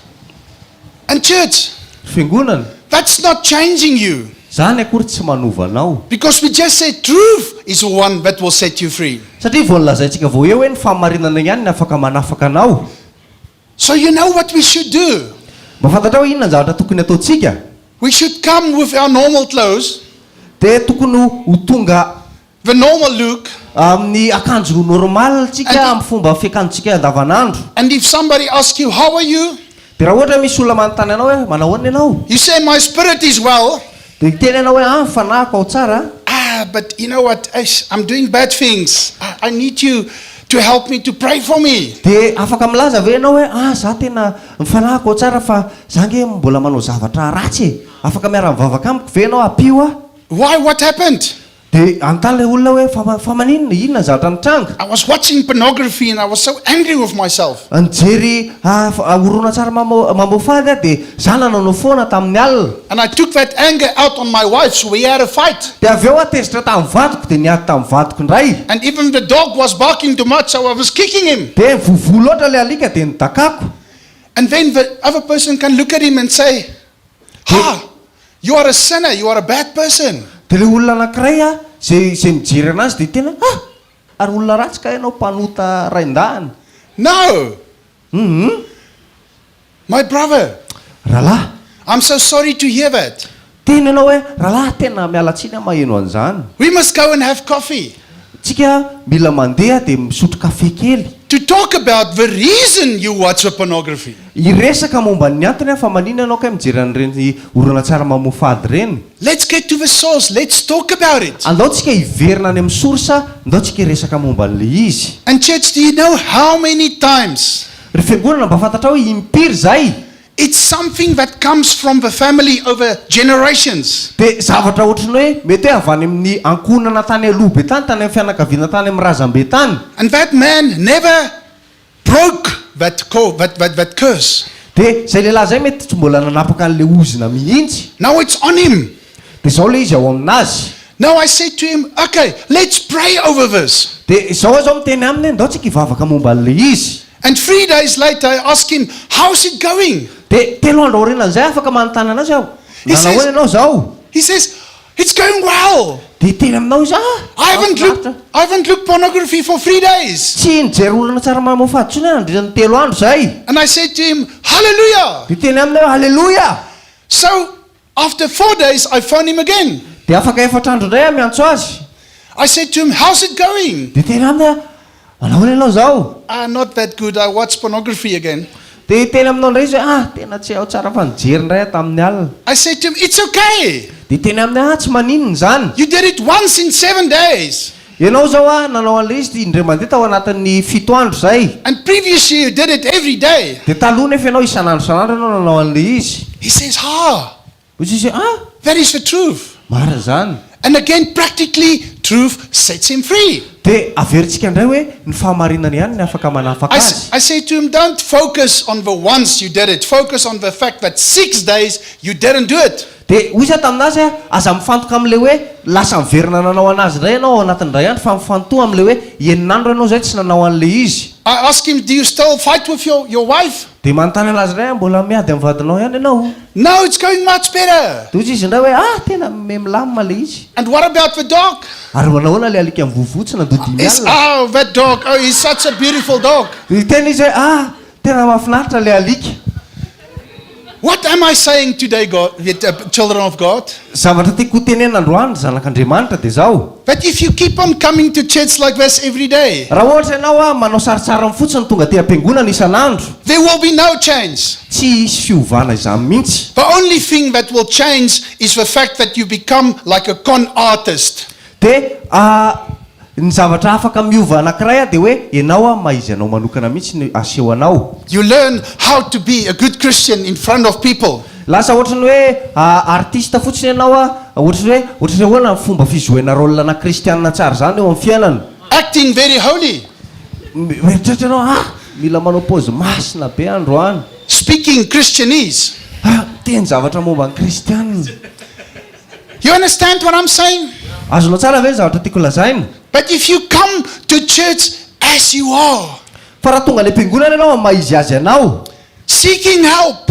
Speaker 2: And church,
Speaker 3: Ry fiangonana.
Speaker 2: that's not changing you.
Speaker 3: Zany akory tsy manova anao.
Speaker 2: Because we just said truth is the one that will set you free.
Speaker 3: Satria vao nolazaintsika vao eo hoe ny fahamarinana ihany ny afaka manafaka anao.
Speaker 2: So you know what we should do?
Speaker 3: Mba fantatrao hoe inona ny zavatra tokony ataontsika?
Speaker 2: We should come with our normal clothes.
Speaker 3: Dia tokony ho tonga.
Speaker 2: The normal look.
Speaker 3: Amin'ny akanjo normal tsika, amin'ny fomba fiakanjontsika andavanandro.
Speaker 2: And if somebody asks you, how are you?
Speaker 3: Dia raha ohatra misy olona manontany anao hoe manahoana ianao?
Speaker 2: You say, my spirit is well.
Speaker 3: Dia hiteny ianao hoe ah, ny fanahiko ao tsara.
Speaker 2: Ah, but you know what, eish, I'm doing bad things. I need you to help me, to pray for me.
Speaker 3: Dia afaka milaza ve ianao hoe ah, za tena, ny fanahiko ao tsara fa za ange mbola manao zavatra ratsy e. Afaka miara-mivavaka amiko ve ianao ampio aho?
Speaker 2: Why, what happened?
Speaker 3: Dia anontany ilay olona hoe, Fa, fa maninona? Inona ny zavatra nitranga?
Speaker 2: I was watching pornography and I was so angry with myself.
Speaker 3: Nijery horonantsary mamoafady aho dia za nanaonao foana tamin'ny alina.
Speaker 2: And I took that anger out on my wife so we had a fight.
Speaker 3: Dia avy eo aho tezitra tamin'ny vadiko dia niady tamin'ny vadiko indray.
Speaker 2: And even the dog was barking too much so I was kicking him.
Speaker 3: Dia nivovoa loatra ilay alika dia nodakako.
Speaker 2: And then the other person can look at him and say, Ha! You are a sinner, you are a bad person.
Speaker 3: Dia ilay olona anankiray a, izay izay mijery anazy dia tena ha! Ary olona ratsy kay ianao mpanota rain-dahiny.
Speaker 2: No!
Speaker 3: Hum.
Speaker 2: My brother.
Speaker 3: Rahalahy.
Speaker 2: I'm so sorry to hear that.
Speaker 3: Teny ianao hoe, rahalahy tena miala tsiny aho maheno an'izany.
Speaker 2: We must go and have coffee.
Speaker 3: Tsika mila mandeha dia misotro kafe kely.
Speaker 2: To talk about the reason you watch the pornography.
Speaker 3: Hiresaka momba ny antony aho fa maninona ianao kay mijery an'ireny horonantsary mamoafady ireny?
Speaker 2: Let's get to the source, let's talk about it.
Speaker 3: Andao tsika hiverina any amin'ny source, ndao tsika hiresaka momba an'ilay izy.
Speaker 2: And church, do you know how many times.
Speaker 3: Ry fiangonana mba fantatrao hoe impiry izay?
Speaker 2: It's something that comes from the family over generations.
Speaker 3: Dia zavatra ohatran'ny hoe mety hoe avy any amin'ny ankohonana tany aloha be tany, tany amin'ny fianakaviana tany amin'ny razambe tany.
Speaker 2: And that man never broke that that that that curse.
Speaker 3: Dia izay lehilahy izay mety tsy mbola nanapaka an'ilay ozona mihitsy.
Speaker 2: Now it's on him.
Speaker 3: Dia izao ilay izy ao aminazy.
Speaker 2: Now I said to him, okay, let's pray over this.
Speaker 3: Dia izao aho izao miteny aminy hoe ndao tsika hivavaka momba an'ilay izy.
Speaker 2: And 3 days later I asked him, how's it going?
Speaker 3: Dia 3 andro aorianan'izay afaka manontany anazy aho,
Speaker 2: He says,
Speaker 3: Nanahoana ianao izao?
Speaker 2: he says, it's going well.
Speaker 3: Dia hiteny aminao izy, Ah,
Speaker 2: I haven't looked,
Speaker 3: mahafinaritra.
Speaker 2: I haven't looked pornography for 3 days.
Speaker 3: Tsy nijery horonantsary mamoafady intsony aho nandritra ny 3 andro izay.
Speaker 2: And I said to him, hallelujah.
Speaker 3: Dia hiteny aminy aho, Haleloia!
Speaker 2: So after 4 days I phoned him again.
Speaker 3: Dia afaka 4 andro indray aho miantso azy.
Speaker 2: I said to him, how's it going?
Speaker 3: Dia hiteny aminy aho, Manahoana ianao izao?
Speaker 2: Ah, not that good. I watch pornography again.
Speaker 3: Dia hiteny aminao indray izy hoe, Ah, tena tsy ao tsara fa nijery indray aho tamin'ny alina.
Speaker 2: I said to him, it's okay.
Speaker 3: Dia hiteny aminy aho, Ah, tsy maninona izany.
Speaker 2: You did it once in 7 days.
Speaker 3: Ianao izao ah, nanao an'ilay izy indray mandeha tao anatin'ny 7 andro izay.
Speaker 2: And previously you did it every day.
Speaker 3: Dia taloha nefa ianao isan'andro isan'andro ianao nanao an'ilay izy.
Speaker 2: He says, ah,
Speaker 3: Hoy Jesosy hoe, ah.
Speaker 2: That is the truth.
Speaker 3: Marina izany.
Speaker 2: And again, practically, truth sets him free.
Speaker 3: Dia averintsika indray hoe ny fahamarinana ihany ny afaka manafaka azy.
Speaker 2: I say to him, don't focus on the once you did it. Focus on the fact that 6 days you didn't do it.
Speaker 3: Dia hoy izaho taminazy, aza mifantoka amin'ilay hoe lasa miverina nanao anazy indray ianao ao anatin'ny indray andro fa mifantoha amin'ilay hoe 6 andro ianao izay tsy nanao an'ilay izy.
Speaker 2: I ask him, "Do you still fight with your wife?"
Speaker 3: Dia manontany anazy indray aho, mbola miady amin'ny vadinao ihany ianao?
Speaker 2: "No, it's going much better."
Speaker 3: Dia hoy izy indray hoe, ah, tena miha-milamina ilay izy.
Speaker 2: "And what about the dog?"
Speaker 3: Ary manahoana ilay alika mivovoa tsy nandoa dimy
Speaker 2: It's,
Speaker 3: alina?
Speaker 2: "Oh, that dog. Oh, he's such a beautiful dog."
Speaker 3: Dia niteny izy hoe, ah, tena mahafinaritra ilay alika.
Speaker 2: What am I saying today, God, children of God?
Speaker 3: Zavatra tiako ho tenenina androany, ry zanak'Andriamanitra, dia izao.
Speaker 2: That if you keep on coming to church like this every day,
Speaker 3: Raha ohatra ianao ah, manao sarintsariny fotsiny tonga aty am-piangonana isan'andro,
Speaker 2: there will be no change.
Speaker 3: Tsy hisy fiovana izany mihitsy.
Speaker 2: The only thing that will change is the fact that you become like a con artist.
Speaker 3: Dia ny zavatra afaka miova anankiray dia hoe ianao maha izy anao manokana mihitsy no aseho anao.
Speaker 2: You learn how to be a good Christian in front of people.
Speaker 3: Lasa ohatran'ny hoe artiste fotsiny ianao, ohatran'ny hoe ohatran'ny ahoana ny fomba fi-jouer-na rôle ana kristianina tsara izany eo amin'ny fiainana.
Speaker 2: Acting very holy.
Speaker 3: Mieritreritra ianao, ah, mila manao paozy masina be androany.
Speaker 2: Speaking Christianese.
Speaker 3: Ah, miteny zavatra momba ny kristianina.
Speaker 2: You understand what I'm saying?
Speaker 3: Azonao tsara ve ny zavatra tiako lazaina?
Speaker 2: But if you come to church as you are,
Speaker 3: Fa raha tonga any am-piangonana ianao amin'ny maha izy azy anao,
Speaker 2: seeking help,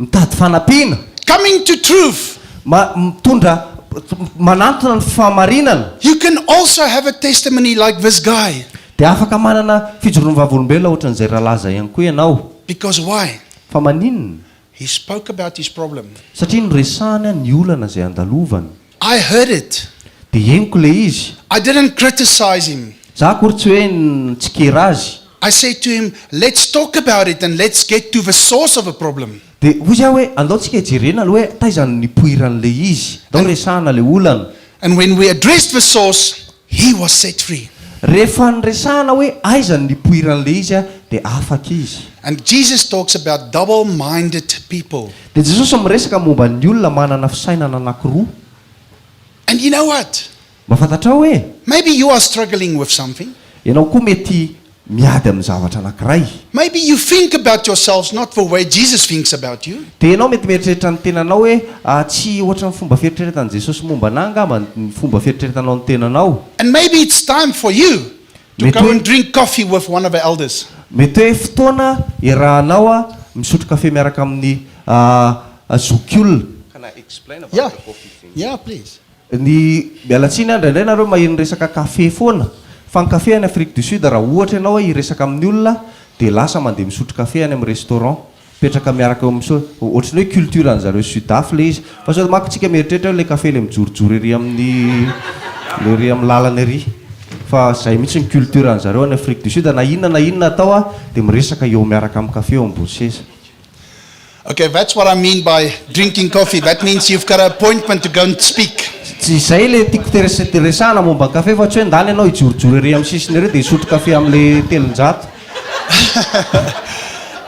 Speaker 3: mitady fanampiana,
Speaker 2: coming to truth,
Speaker 3: mitondra, manantona ny fahamarinana,
Speaker 2: you can also have a testimony like this guy.
Speaker 3: Dia afaka manana fijoroan'ny vavolombelona ohatran'izay rahalahy izay ihany koa ianao.
Speaker 2: Because why?
Speaker 3: Fa maninona?
Speaker 2: He spoke about his problem.
Speaker 3: Satria noresahany ny olana izay andalovany.
Speaker 2: I heard it.
Speaker 3: Dia henoko ilay izy.
Speaker 2: I didn't criticize him.
Speaker 3: Za akory tsy hoe nitsikera azy.
Speaker 2: I said to him, "Let's talk about it and let's get to the source of the problem."
Speaker 3: Dia hoy aho hoe, andao tsika hijerena aloha hoe taiza no nipoiran'ilay izy. Andao resahana ilay olana.
Speaker 2: And when we addressed the source, he was set free.
Speaker 3: Rehefa niresahana hoe aiza no nipoiran'ilay izy dia afaka izy.
Speaker 2: And Jesus talks about double-minded people.
Speaker 3: Dia Jesosy miresaka momba ny olona manana fisainana anankiroa.
Speaker 2: And you know what?
Speaker 3: Mba fantatrao hoe?
Speaker 2: Maybe you are struggling with something.
Speaker 3: Ianao koa mety miady amin'ny zavatra anankiray.
Speaker 2: Maybe you think about yourselves not the way Jesus thinks about you.
Speaker 3: Dia ianao mety mieritreritra ny tenanao hoe, ah, tsy ohatran'ny fomba fieritreretan'i Jesosy momba anà angamba ny fomba fieritreretanao ny tenanao.
Speaker 2: And maybe it's time for you to
Speaker 3: Mety
Speaker 2: go
Speaker 3: hoe
Speaker 2: and drink coffee with one of the elders.
Speaker 3: Mety hoe fotoana iarahanao misotro kafe miaraka amin'ny zokiolona.
Speaker 4: Can I explain about
Speaker 2: Yeah.
Speaker 4: the coffee thing?
Speaker 2: Yeah, please.
Speaker 3: Ny, miala tsiny an, indraindray nareo maheno resaka kafe foana, fa ny kafe any Afrique du Sud raha ohatra ianao hoe hiresaka amin'ny olona dia lasa mandeha misotro kafe any amin'ny restaurant, mipetraka miaraka eo amin'ny so, ohatran'ny hoe culture an'zareo sud af ilay izy, fa sao manko tsika mieritreritra hoe ilay kafe ilay mijorojoro ery amin'ny, ilay ery amin'ny lalana ery, fa zay mihitsy ny culture an'zareo any Afrique du Sud, na inona na inona atao an, dia miresaka eo miaraka amin'ny kafe eo ambony seza.
Speaker 2: Okay, that's what I mean by drinking coffee. That means you've got an appointment to go and speak.
Speaker 3: Tsy izay ilay tiako resahana momba ny kafe fa tsy hoe ndana ianao hijorojoro ery amin'ny sisiny ery dia hisotro kafe amin'ilay 300.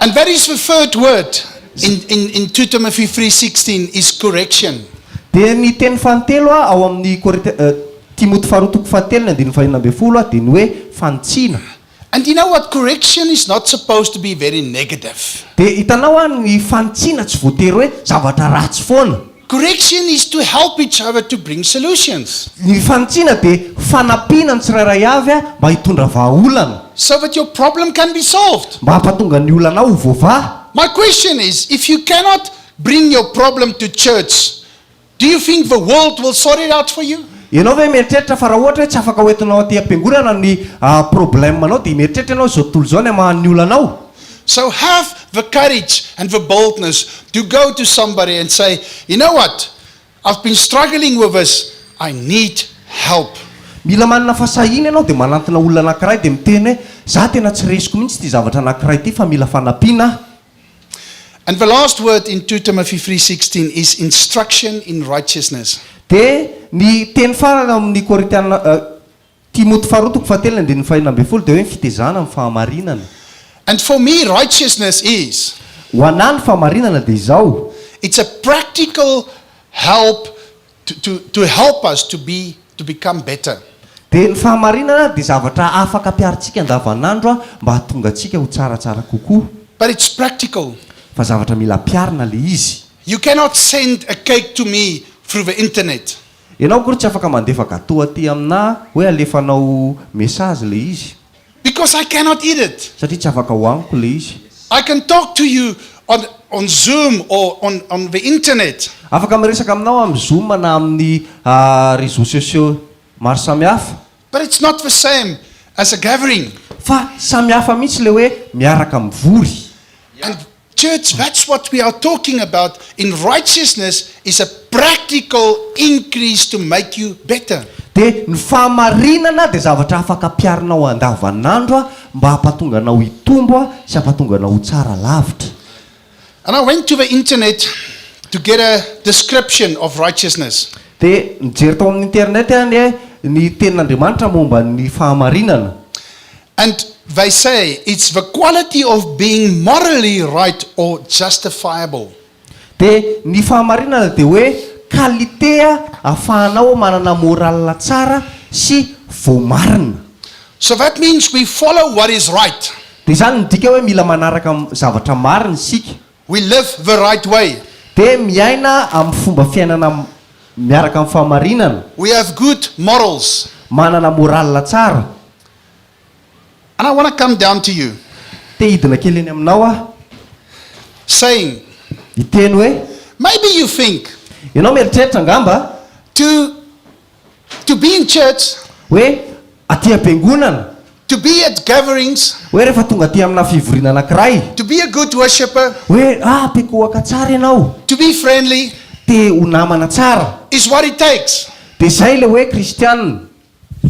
Speaker 2: And that is the third word in 2 Timothy 3:16 is correction.
Speaker 3: Dia ny teny fahatelo ao amin'ny Korinti- Timoty faharoa toko fahatelo ny andininy fahenina ambin'ny folo dia ny hoe fanitsiana.
Speaker 2: And you know what? Correction is not supposed to be very negative.
Speaker 3: Dia hitanao an, ny fanitsiana tsy voatery hoe zavatra ratsy foana.
Speaker 2: Correction is to help each other to bring solutions.
Speaker 3: Ny fanitsiana dia fanampiana ny tsirairay avy mba hitondra vahaolana.
Speaker 2: So that your problem can be solved.
Speaker 3: Mba hampatonga ny olanao ho voavaha.
Speaker 2: My question is, if you cannot bring your problem to church, do you think the world will sort it out for you?
Speaker 3: Ianao ve mieritreritra fa raha ohatra hoe tsy afaka hoentinao aty am-piangonana ny problème-nao dia mieritreritra ianao izao tontolo izao ny hamaha ny olanao?
Speaker 2: So have the courage and the boldness to go to somebody and say, "You know what? I've been struggling with this. I need help."
Speaker 3: Mila manana fahasahiana ianao dia manantona olona anankiray dia miteny hoe, za tena tsy resiko mihitsy ity zavatra anankiray ity fa mila fanampiana aho.
Speaker 2: And the last word in 2 Timothy 3:16 is instruction in righteousness.
Speaker 3: Dia ny teny farany ao amin'ny Korintiana, Timoty faharoa toko fahatelo ny andininy fahenina ambin'ny folo dia hoe ny fitezana amin'ny fahamarinana.
Speaker 2: And for me, righteousness is
Speaker 3: Ho anahy ny fahamarinana dia izao.
Speaker 2: It's a practical help to help us to become better.
Speaker 3: Dia ny fahamarinana dia zavatra afaka ampiharintsika andavanandro mba hahatonga antsika ho tsaratsara kokoa.
Speaker 2: But it's practical.
Speaker 3: Fa zavatra mila ampiharina ilay izy.
Speaker 2: You cannot send a cake to me through the internet.
Speaker 3: Ianao akory tsy afaka mandefa gâteau aty aminahy hoe alefanao message ilay izy.
Speaker 2: Because I cannot eat it.
Speaker 3: Satria tsy afaka hohaniko ilay izy.
Speaker 2: I can talk to you on Zoom or on the internet.
Speaker 3: Afaka miresaka aminao amin'ny Zoom na amin'ny réseaux sociaux maro samihafa.
Speaker 2: But it's not the same as a gathering.
Speaker 3: Fa samy hafa mihitsy ilay hoe miaraka mivory.
Speaker 2: And church, that's what we are talking about in righteousness, is a practical increase to make you better.
Speaker 3: Dia ny fahamarinana dia zavatra afaka ampiharinao andavanandro mba hampatonga anao hitombo sy hampatonga anao ho tsara lavitra.
Speaker 2: And I went to the internet to get a description of righteousness.
Speaker 3: Dia nijery tao amin'ny internet aho ny ny tenin'Andriamanitra momba ny fahamarinana.
Speaker 2: And they say it's the quality of being morally right or justifiable.
Speaker 3: Dia ny fahamarinana dia hoe qualité ahafahanao manana morale tsara sy voamarina.
Speaker 2: So that means we follow what is right.
Speaker 3: Dia izany midika hoe mila manaraka zavatra marina isika.
Speaker 2: We live the right way.
Speaker 3: Dia miaina amin'ny fomba fiainana miaraka amin'ny fahamarinana.
Speaker 2: We have good morals.
Speaker 3: Manana morale tsara.
Speaker 2: And I want to come down to you.
Speaker 3: Te hidina kely eny aminao aho.
Speaker 2: Saying.
Speaker 3: Hiteny hoe.
Speaker 2: Maybe you think.
Speaker 3: Ianao mieritreritra angamba.
Speaker 2: To be in church.
Speaker 3: Hoe aty am-piangonana.
Speaker 2: To be at gatherings.
Speaker 3: Hoe rehefa tonga aty amina fivoriana anankiray.
Speaker 2: To be a good worshipper.
Speaker 3: Hoe ah mpiankohoka tsara ianao.
Speaker 2: To be friendly.
Speaker 3: Te ho namana tsara.
Speaker 2: Is what it takes.
Speaker 3: Dia izay ilay hoe kristianina.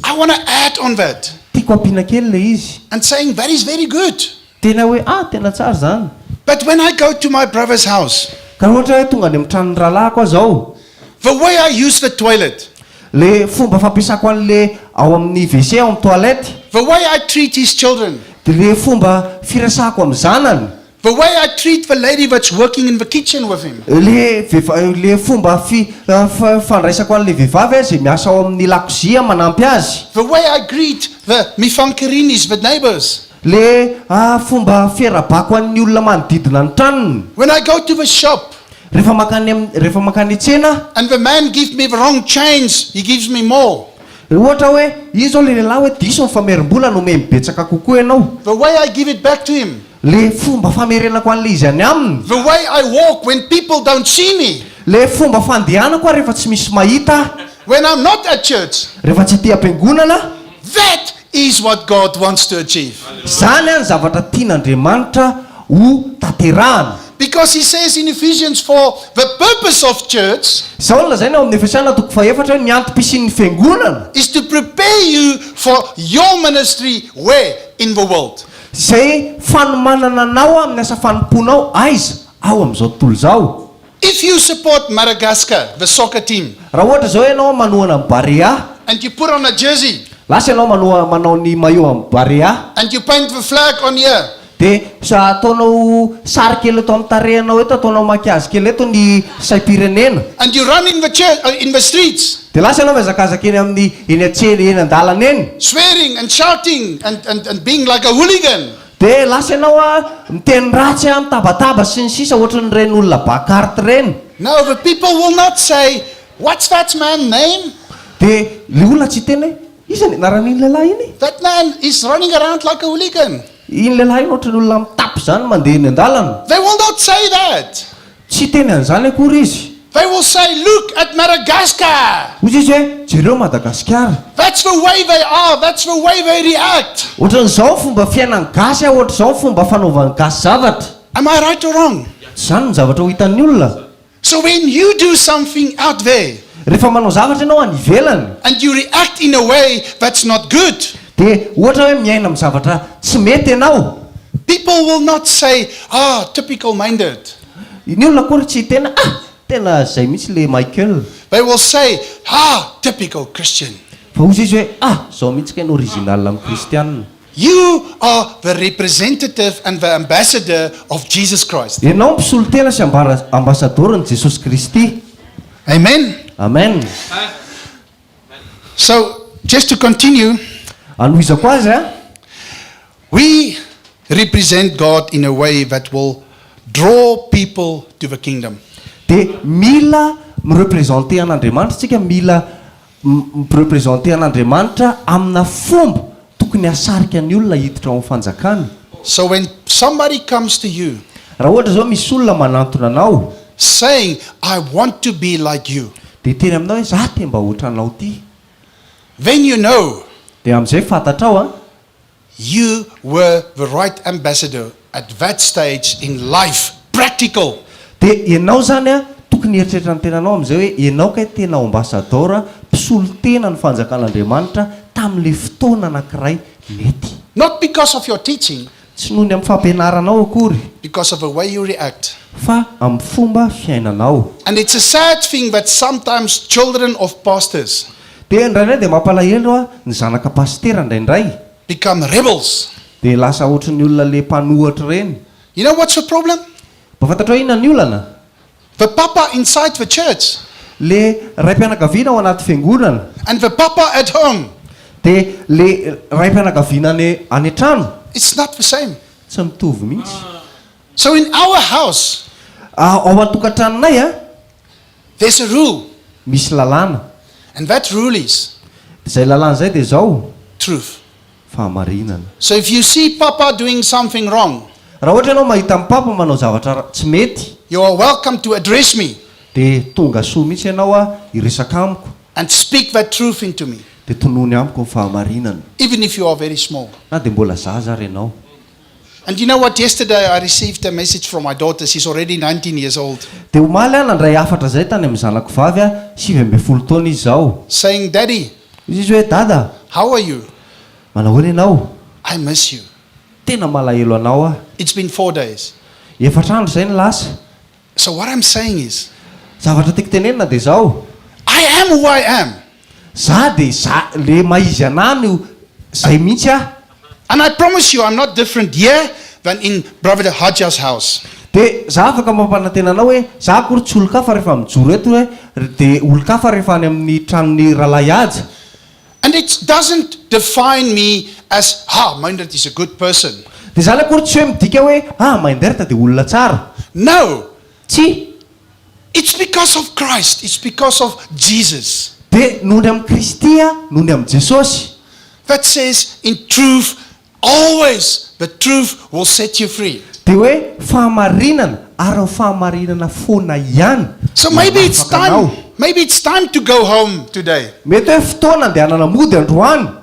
Speaker 2: I want to add on that.
Speaker 3: Tiako ampiana kely ilay izy.
Speaker 2: And saying that is very good.
Speaker 3: Tena hoe ah tena tsara izany.
Speaker 2: But when I go to my brother's house.
Speaker 3: Ka raha ohatra hoe tonga any amin'ny tranon'ny rahalahiko aho izao.
Speaker 2: The way I use the toilet.
Speaker 3: Le fomba fampiasako an'le ao amin'ny WC ao amin'ny toilette.
Speaker 2: The way I treat his children.
Speaker 3: Dia le fomba firesahako amin'ny zanany.
Speaker 2: The way I treat the lady that's working in the kitchen with him.
Speaker 3: Le vehiva- le fomba fi- fandraisako an'le vehivavy izay miasa ao amin'ny lakozia manampy azy.
Speaker 2: The way I greet the mifankirinis, the neighbors.
Speaker 3: Le fomba fiarahabako an'ny olona manodidina ny tranony.
Speaker 2: When I go to the shop.
Speaker 3: Rehefa mankany am- rehefa mankany an-tsena.
Speaker 2: And the man give me the wrong change, he gives me more.
Speaker 3: Ohatra hoe, iny izao le lehilahy hoe diso ny famerim-bola nomeny betsaka kokoa ianao.
Speaker 2: The way I give it back to him.
Speaker 3: Le fomba famerenako an'le izy any aminy.
Speaker 2: The way I walk when people don't see me.
Speaker 3: Le fomba fandehanako aho rehefa tsy misy mahita ahy.
Speaker 2: When I'm not at church.
Speaker 3: Rehefa tsy aty am-piangonana.
Speaker 2: That is what God wants to achieve.
Speaker 3: Izany ny zavatra tian'Andriamanitra ho tanterahana.
Speaker 2: Because he says in Ephesians 4, the purpose of church.
Speaker 3: Izao no lazainy ao amin'ny Efesiana toko fahefatra hoe ny antom-pisian'ny fiangonana.
Speaker 2: Is to prepare you for your ministry where? In the world.
Speaker 3: Izay fanomanana anao amin'ny asa fanompoanao aiza? Ao amin'izao tontolo izao.
Speaker 2: If you support Madagascar, the soccer team.
Speaker 3: Raha ohatra izao ianao manohana ny Barea.
Speaker 2: And you put on a jersey.
Speaker 3: Lasa ianao manoha manao ny maillot amin'ny Barea.
Speaker 2: And you paint the flag on here.
Speaker 3: Dia sa ataonao sary kely eto amin'ny tarehinao eto, ataonao maquillage kely eto ny saim-pirenena.
Speaker 2: And you run in the church, in the streets.
Speaker 3: Dia lasa ianao mihazakazaka eny amin'ny eny an-tsena eny an-dalana eny.
Speaker 2: Swearing and shouting and and and being like a hooligan.
Speaker 3: Dia lasa ianao a, miteny ratsy a, mitabataba sy ny sisa ohatran'ireny olona ba carte ireny.
Speaker 2: No, the people will not say, What's that man name?
Speaker 3: Dia ilay olona tsy hiteny hoe, Iza ny anaran'iny lehilahy iny?
Speaker 2: That man is running around like a hooligan.
Speaker 3: Iny lehilahy iny ohatran'ny olona mitapy izany mandeha eny an-dalana.
Speaker 2: They will not say that.
Speaker 3: Tsy hiteny an'izany akory izy.
Speaker 2: They will say, Look at Madagascar!
Speaker 3: Hoy izy hoe, Jereo Madagasikara.
Speaker 2: That's the way they are, that's the way they react.
Speaker 3: Ohatran'izao ny fomba fiainan'ny gasy, ohatr'izao ny fomba fanaovan'ny gasy zavatra.
Speaker 2: Am I right or wrong?
Speaker 3: Tsy izany ny zavatra ho hitan'ny olona.
Speaker 2: So when you do something out there.
Speaker 3: Rehefa manao zavatra ianao any ivelany.
Speaker 2: And you react in a way that's not good.
Speaker 3: Dia ohatra hoe miaina amin'ny zavatra tsy mety ianao.
Speaker 2: People will not say, ah, typical minded.
Speaker 3: Ny olona akory tsy hiteny ah, tena izay mihitsy le Michael.
Speaker 2: They will say, ah, typical Christian.
Speaker 3: Fa hozy izy hoe ah, izao mihitsy kay ny original amin'ny kristianina.
Speaker 2: You are the representative and the ambassador of Jesus Christ.
Speaker 3: Ianao mpisolo tena sy ambara ambasadaoron'i Jesosy Kristy.
Speaker 2: Amen.
Speaker 3: Amen.
Speaker 2: So, just to continue.
Speaker 3: Anohizako azy a.
Speaker 2: We represent God in a way that will draw people to the kingdom.
Speaker 3: Dia mila mi-representer an'Andriamanitra tsika, mila mi-representer an'Andriamanitra amina fomba tokony. tokony hahasarika ny olona hiditra ao amin'ny fanjakany.
Speaker 2: So when somebody comes to you
Speaker 3: Raha ohatra izao misy olona manantona anao.
Speaker 2: saying, I want to be like you.
Speaker 3: Dia hiteny aminao hoe za te mba ohatranao ty.
Speaker 2: Then you know.
Speaker 3: Dia amin'izay fantatrao an.
Speaker 2: You were the right ambassador at that stage in life, practical.
Speaker 3: Dia ianao izany an, tokony hieritreritra ny tenanao amin'izay hoe ianao kay tena ambasadaora, mpisolo tena ny fanjakan'Andriamanitra tamin'ilay fotoana anankiray mety.
Speaker 2: Not because of your teaching.
Speaker 3: Tsy noho ny amin'ny fampianaranao akory.
Speaker 2: Because of the way you react.
Speaker 3: Fa amin'ny fomba fiainanao.
Speaker 2: And it's a sad thing that sometimes children of pastors.
Speaker 3: Dia indraindray dia mampalahelo a ny zanaka pasitera indraindray.
Speaker 2: Become rebels.
Speaker 3: Dia lasa ohatry ny olona le mpanohatra ireny.
Speaker 2: You know what's the problem?
Speaker 3: Mba fantatrao inona ny olana?
Speaker 2: The papa inside the church.
Speaker 3: Le raim-pianakaviana ao anaty fiangonana.
Speaker 2: And the papa at home.
Speaker 3: Dia le raim-pianakaviana any any an-trano.
Speaker 2: It's not the same.
Speaker 3: Tsy mitovy mihitsy.
Speaker 2: So in our house.
Speaker 3: Ao an-tokantranonay a.
Speaker 2: There's a rule.
Speaker 3: Misy lalàna.
Speaker 2: And that rule is.
Speaker 3: Izay lalàna izay dia izao.
Speaker 2: Truth.
Speaker 3: Fahamarinana.
Speaker 2: So if you see papa doing something wrong.
Speaker 3: Raha ohatra ianao mahita an'i papa manao zavatra tsy mety.
Speaker 2: You are welcome to address me.
Speaker 3: Dia tonga soa mihitsy ianao a hiresaka amiko.
Speaker 2: And speak that truth into me.
Speaker 3: Dia tonony amiko ny fahamarinana.
Speaker 2: Even if you are very small.
Speaker 3: Na dia mbola zaza ary ianao.
Speaker 2: And you know what, yesterday I received a message from my daughter, she's already 19 years old.
Speaker 3: Dia omaly aho nandray hafatra izay tany amin'ny zanako vavy a, 19 taona izy izao.
Speaker 2: Saying, Daddy.
Speaker 3: Hoy izy hoe, Dada.
Speaker 2: How are you?
Speaker 3: Manahoana ianao?
Speaker 2: I miss you.
Speaker 3: Tena malahelo anao aho.
Speaker 2: It's been four days.
Speaker 3: Efatra andro izay no lasa.
Speaker 2: So what I'm saying is.
Speaker 3: Zavatra tiako tenenina dia izao.
Speaker 2: I am who I am.
Speaker 3: Za dia za, le maha izy anah no zay mihitsy aho.
Speaker 2: And I promise you I'm not different here than in Brother Haja's house.
Speaker 3: Dia za afaka mampanantena anao hoe za akory tsy olon-kafa rehefa mijoro eto hoe dia olon-kafa rehefa any amin'ny tranon'i Rahalahy Haja.
Speaker 2: And it doesn't define me as, ha, Meindert is a good person.
Speaker 3: Dia izany akory tsy hoe midika hoe, ah, Meindert dia olona tsara.
Speaker 2: No.
Speaker 3: Tsia.
Speaker 2: It's because of Christ, it's because of Jesus.
Speaker 3: Dia noho ny amin'i Kristy, noho ny amin'i Jesosy.
Speaker 2: That says in truth, always the truth will set you free.
Speaker 3: Dia hoe fahamarinana, ary ny fahamarinana foana ihany
Speaker 2: So
Speaker 3: no
Speaker 2: maybe it's
Speaker 3: hanafaka anao.
Speaker 2: time, maybe it's time to go home today.
Speaker 3: Mety hoe fotoana andehanana mody androany.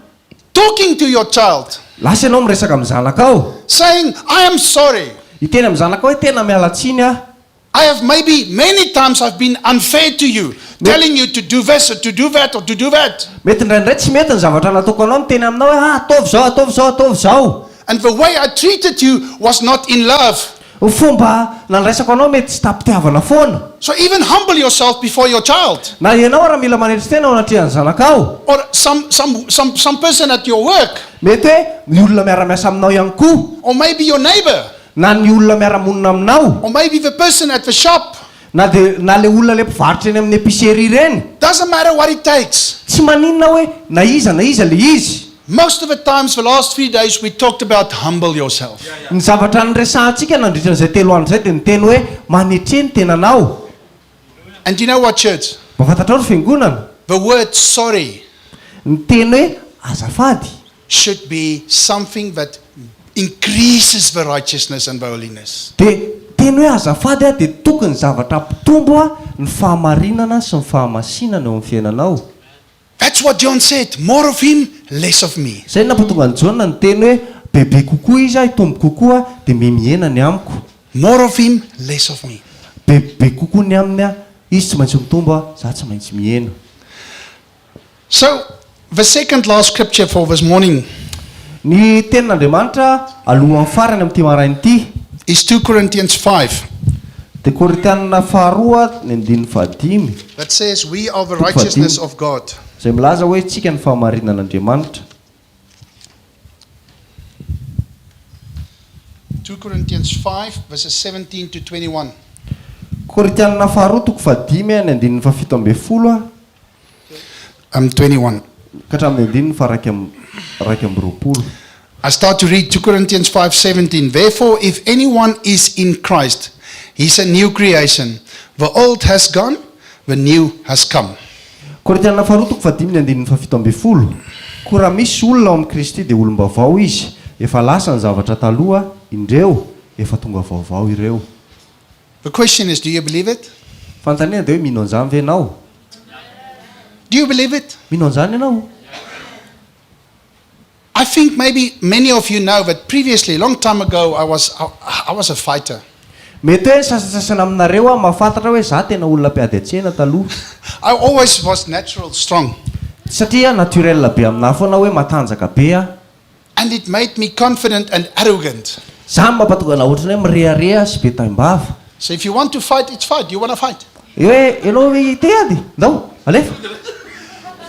Speaker 2: Talking to your child.
Speaker 3: Lasa ianao miresaka amin'ny zanakao.
Speaker 2: Saying, I am sorry.
Speaker 3: Hiteny amin'ny zanakao hoe tena miala tsiny aho.
Speaker 2: I have maybe many times I've been unfair to you, telling you to do this or to do that or to do that.
Speaker 3: Mety indraindray tsy mety ny zavatra nataoko anao, miteny aminao hoe ah ataovy izao, ataovy izao, ataovy izao.
Speaker 2: And the way I treated you was not in love.
Speaker 3: Ny fomba nandraisako anao mety tsy tam-pitiavana foana.
Speaker 2: So even humble yourself before your child.
Speaker 3: Na ianao ara mila manetry tena ao anatrehan'ny zanakao.
Speaker 2: Or some some some some person at your work.
Speaker 3: Mety hoe ny olona miara-miasa aminao ihany koa.
Speaker 2: Or maybe your neighbor.
Speaker 3: Na ny olona miara-monina aminao.
Speaker 2: Or maybe the person at the shop.
Speaker 3: Na dia na ilay olona ilay mpivarotra eny amin'ny épicerie ireny.
Speaker 2: Doesn't matter what it takes.
Speaker 3: Tsy maninona hoe na iza na iza ilay izy.
Speaker 2: Most of the times the last three days we talked about humble yourself.
Speaker 3: Ny zavatra niresahantsika nandritra an'izay telo andro izay dia niteny hoe manetre ny tenanao.
Speaker 2: And you know what church?
Speaker 3: Mba fantatrao ry fiangonana?
Speaker 2: The word sorry.
Speaker 3: Ny teny hoe azafady.
Speaker 2: Should be something that increases the righteousness and the holiness.
Speaker 3: Dia teny hoe azafady dia tokony zavatra hampitombo ny fahamarinana sy ny fahamasinana eo amin'ny fiainanao.
Speaker 2: That's what John said, more of him, less of me.
Speaker 3: Izay no nampatonga an'i Jaona niteny hoe, Bebe kokoa izy, hitombo kokoa, dia mihemihena ny amiko.
Speaker 2: More of him, less of me.
Speaker 3: Bebe kokoa ny aminy, izy tsy maintsy mitombo, izaho tsy maintsy mihena.
Speaker 2: So, the second last scripture for this morning.
Speaker 3: Ny tenin'Andriamanitra alohan'ny farany amin'ity maraina ity.
Speaker 2: Is 2 Corinthians 5.
Speaker 3: Dia Korintianina faharoa ny andininy fahadimy.
Speaker 2: That says we are the
Speaker 3: Toko
Speaker 2: righteousness
Speaker 3: fahadimy.
Speaker 2: of God.
Speaker 3: Izay milaza hoe tsika ny fahamarinan'Andriamanitra.
Speaker 2: 2 Corinthians 5 verses 17 to 21.
Speaker 3: Korintianina faharoa toko fahadimy ny andininy fahafito ambin'ny folo a.
Speaker 2: Um, 21.
Speaker 3: Ka hatramin'ny andininy faha-21.
Speaker 2: I start to read 2 Corinthians 5:17. Therefore if anyone is in Christ, he's a new creation. The old has gone, the new has come.
Speaker 3: Korintianina faharoa toko fahadimy ny andininy fahafito ambin'ny folo. Koa raha misy olona ao amin'i Kristy dia olom-baovao izy, efa lasa ny zavatra taloha, indreo, efa tonga vaovao ireo.
Speaker 2: The question is, do you believe it?
Speaker 3: Fanontaniana dia hoe mino an'izany ve ianao?
Speaker 2: Do you believe it?
Speaker 3: Mino an'izany ianao?
Speaker 2: I think maybe many of you know that previously, long time ago, I was, I, I was a fighter.
Speaker 3: Mety hoe ny sasantsasany aminareo aho mahafantatra hoe za tena olona mpiady an-tsena taloha.
Speaker 2: I always was natural strong.
Speaker 3: Satria naturel be aminahy foana hoe matanjaka be aho.
Speaker 2: And it made me confident and arrogant.
Speaker 3: Zany mampatonga anah ohatran'ny hoe mirehareha sy be taim-bava.
Speaker 2: So if you want to fight, it's fight. Do you wanna fight?
Speaker 3: Hoe ianao hoe te hiady? Ndao, alefa.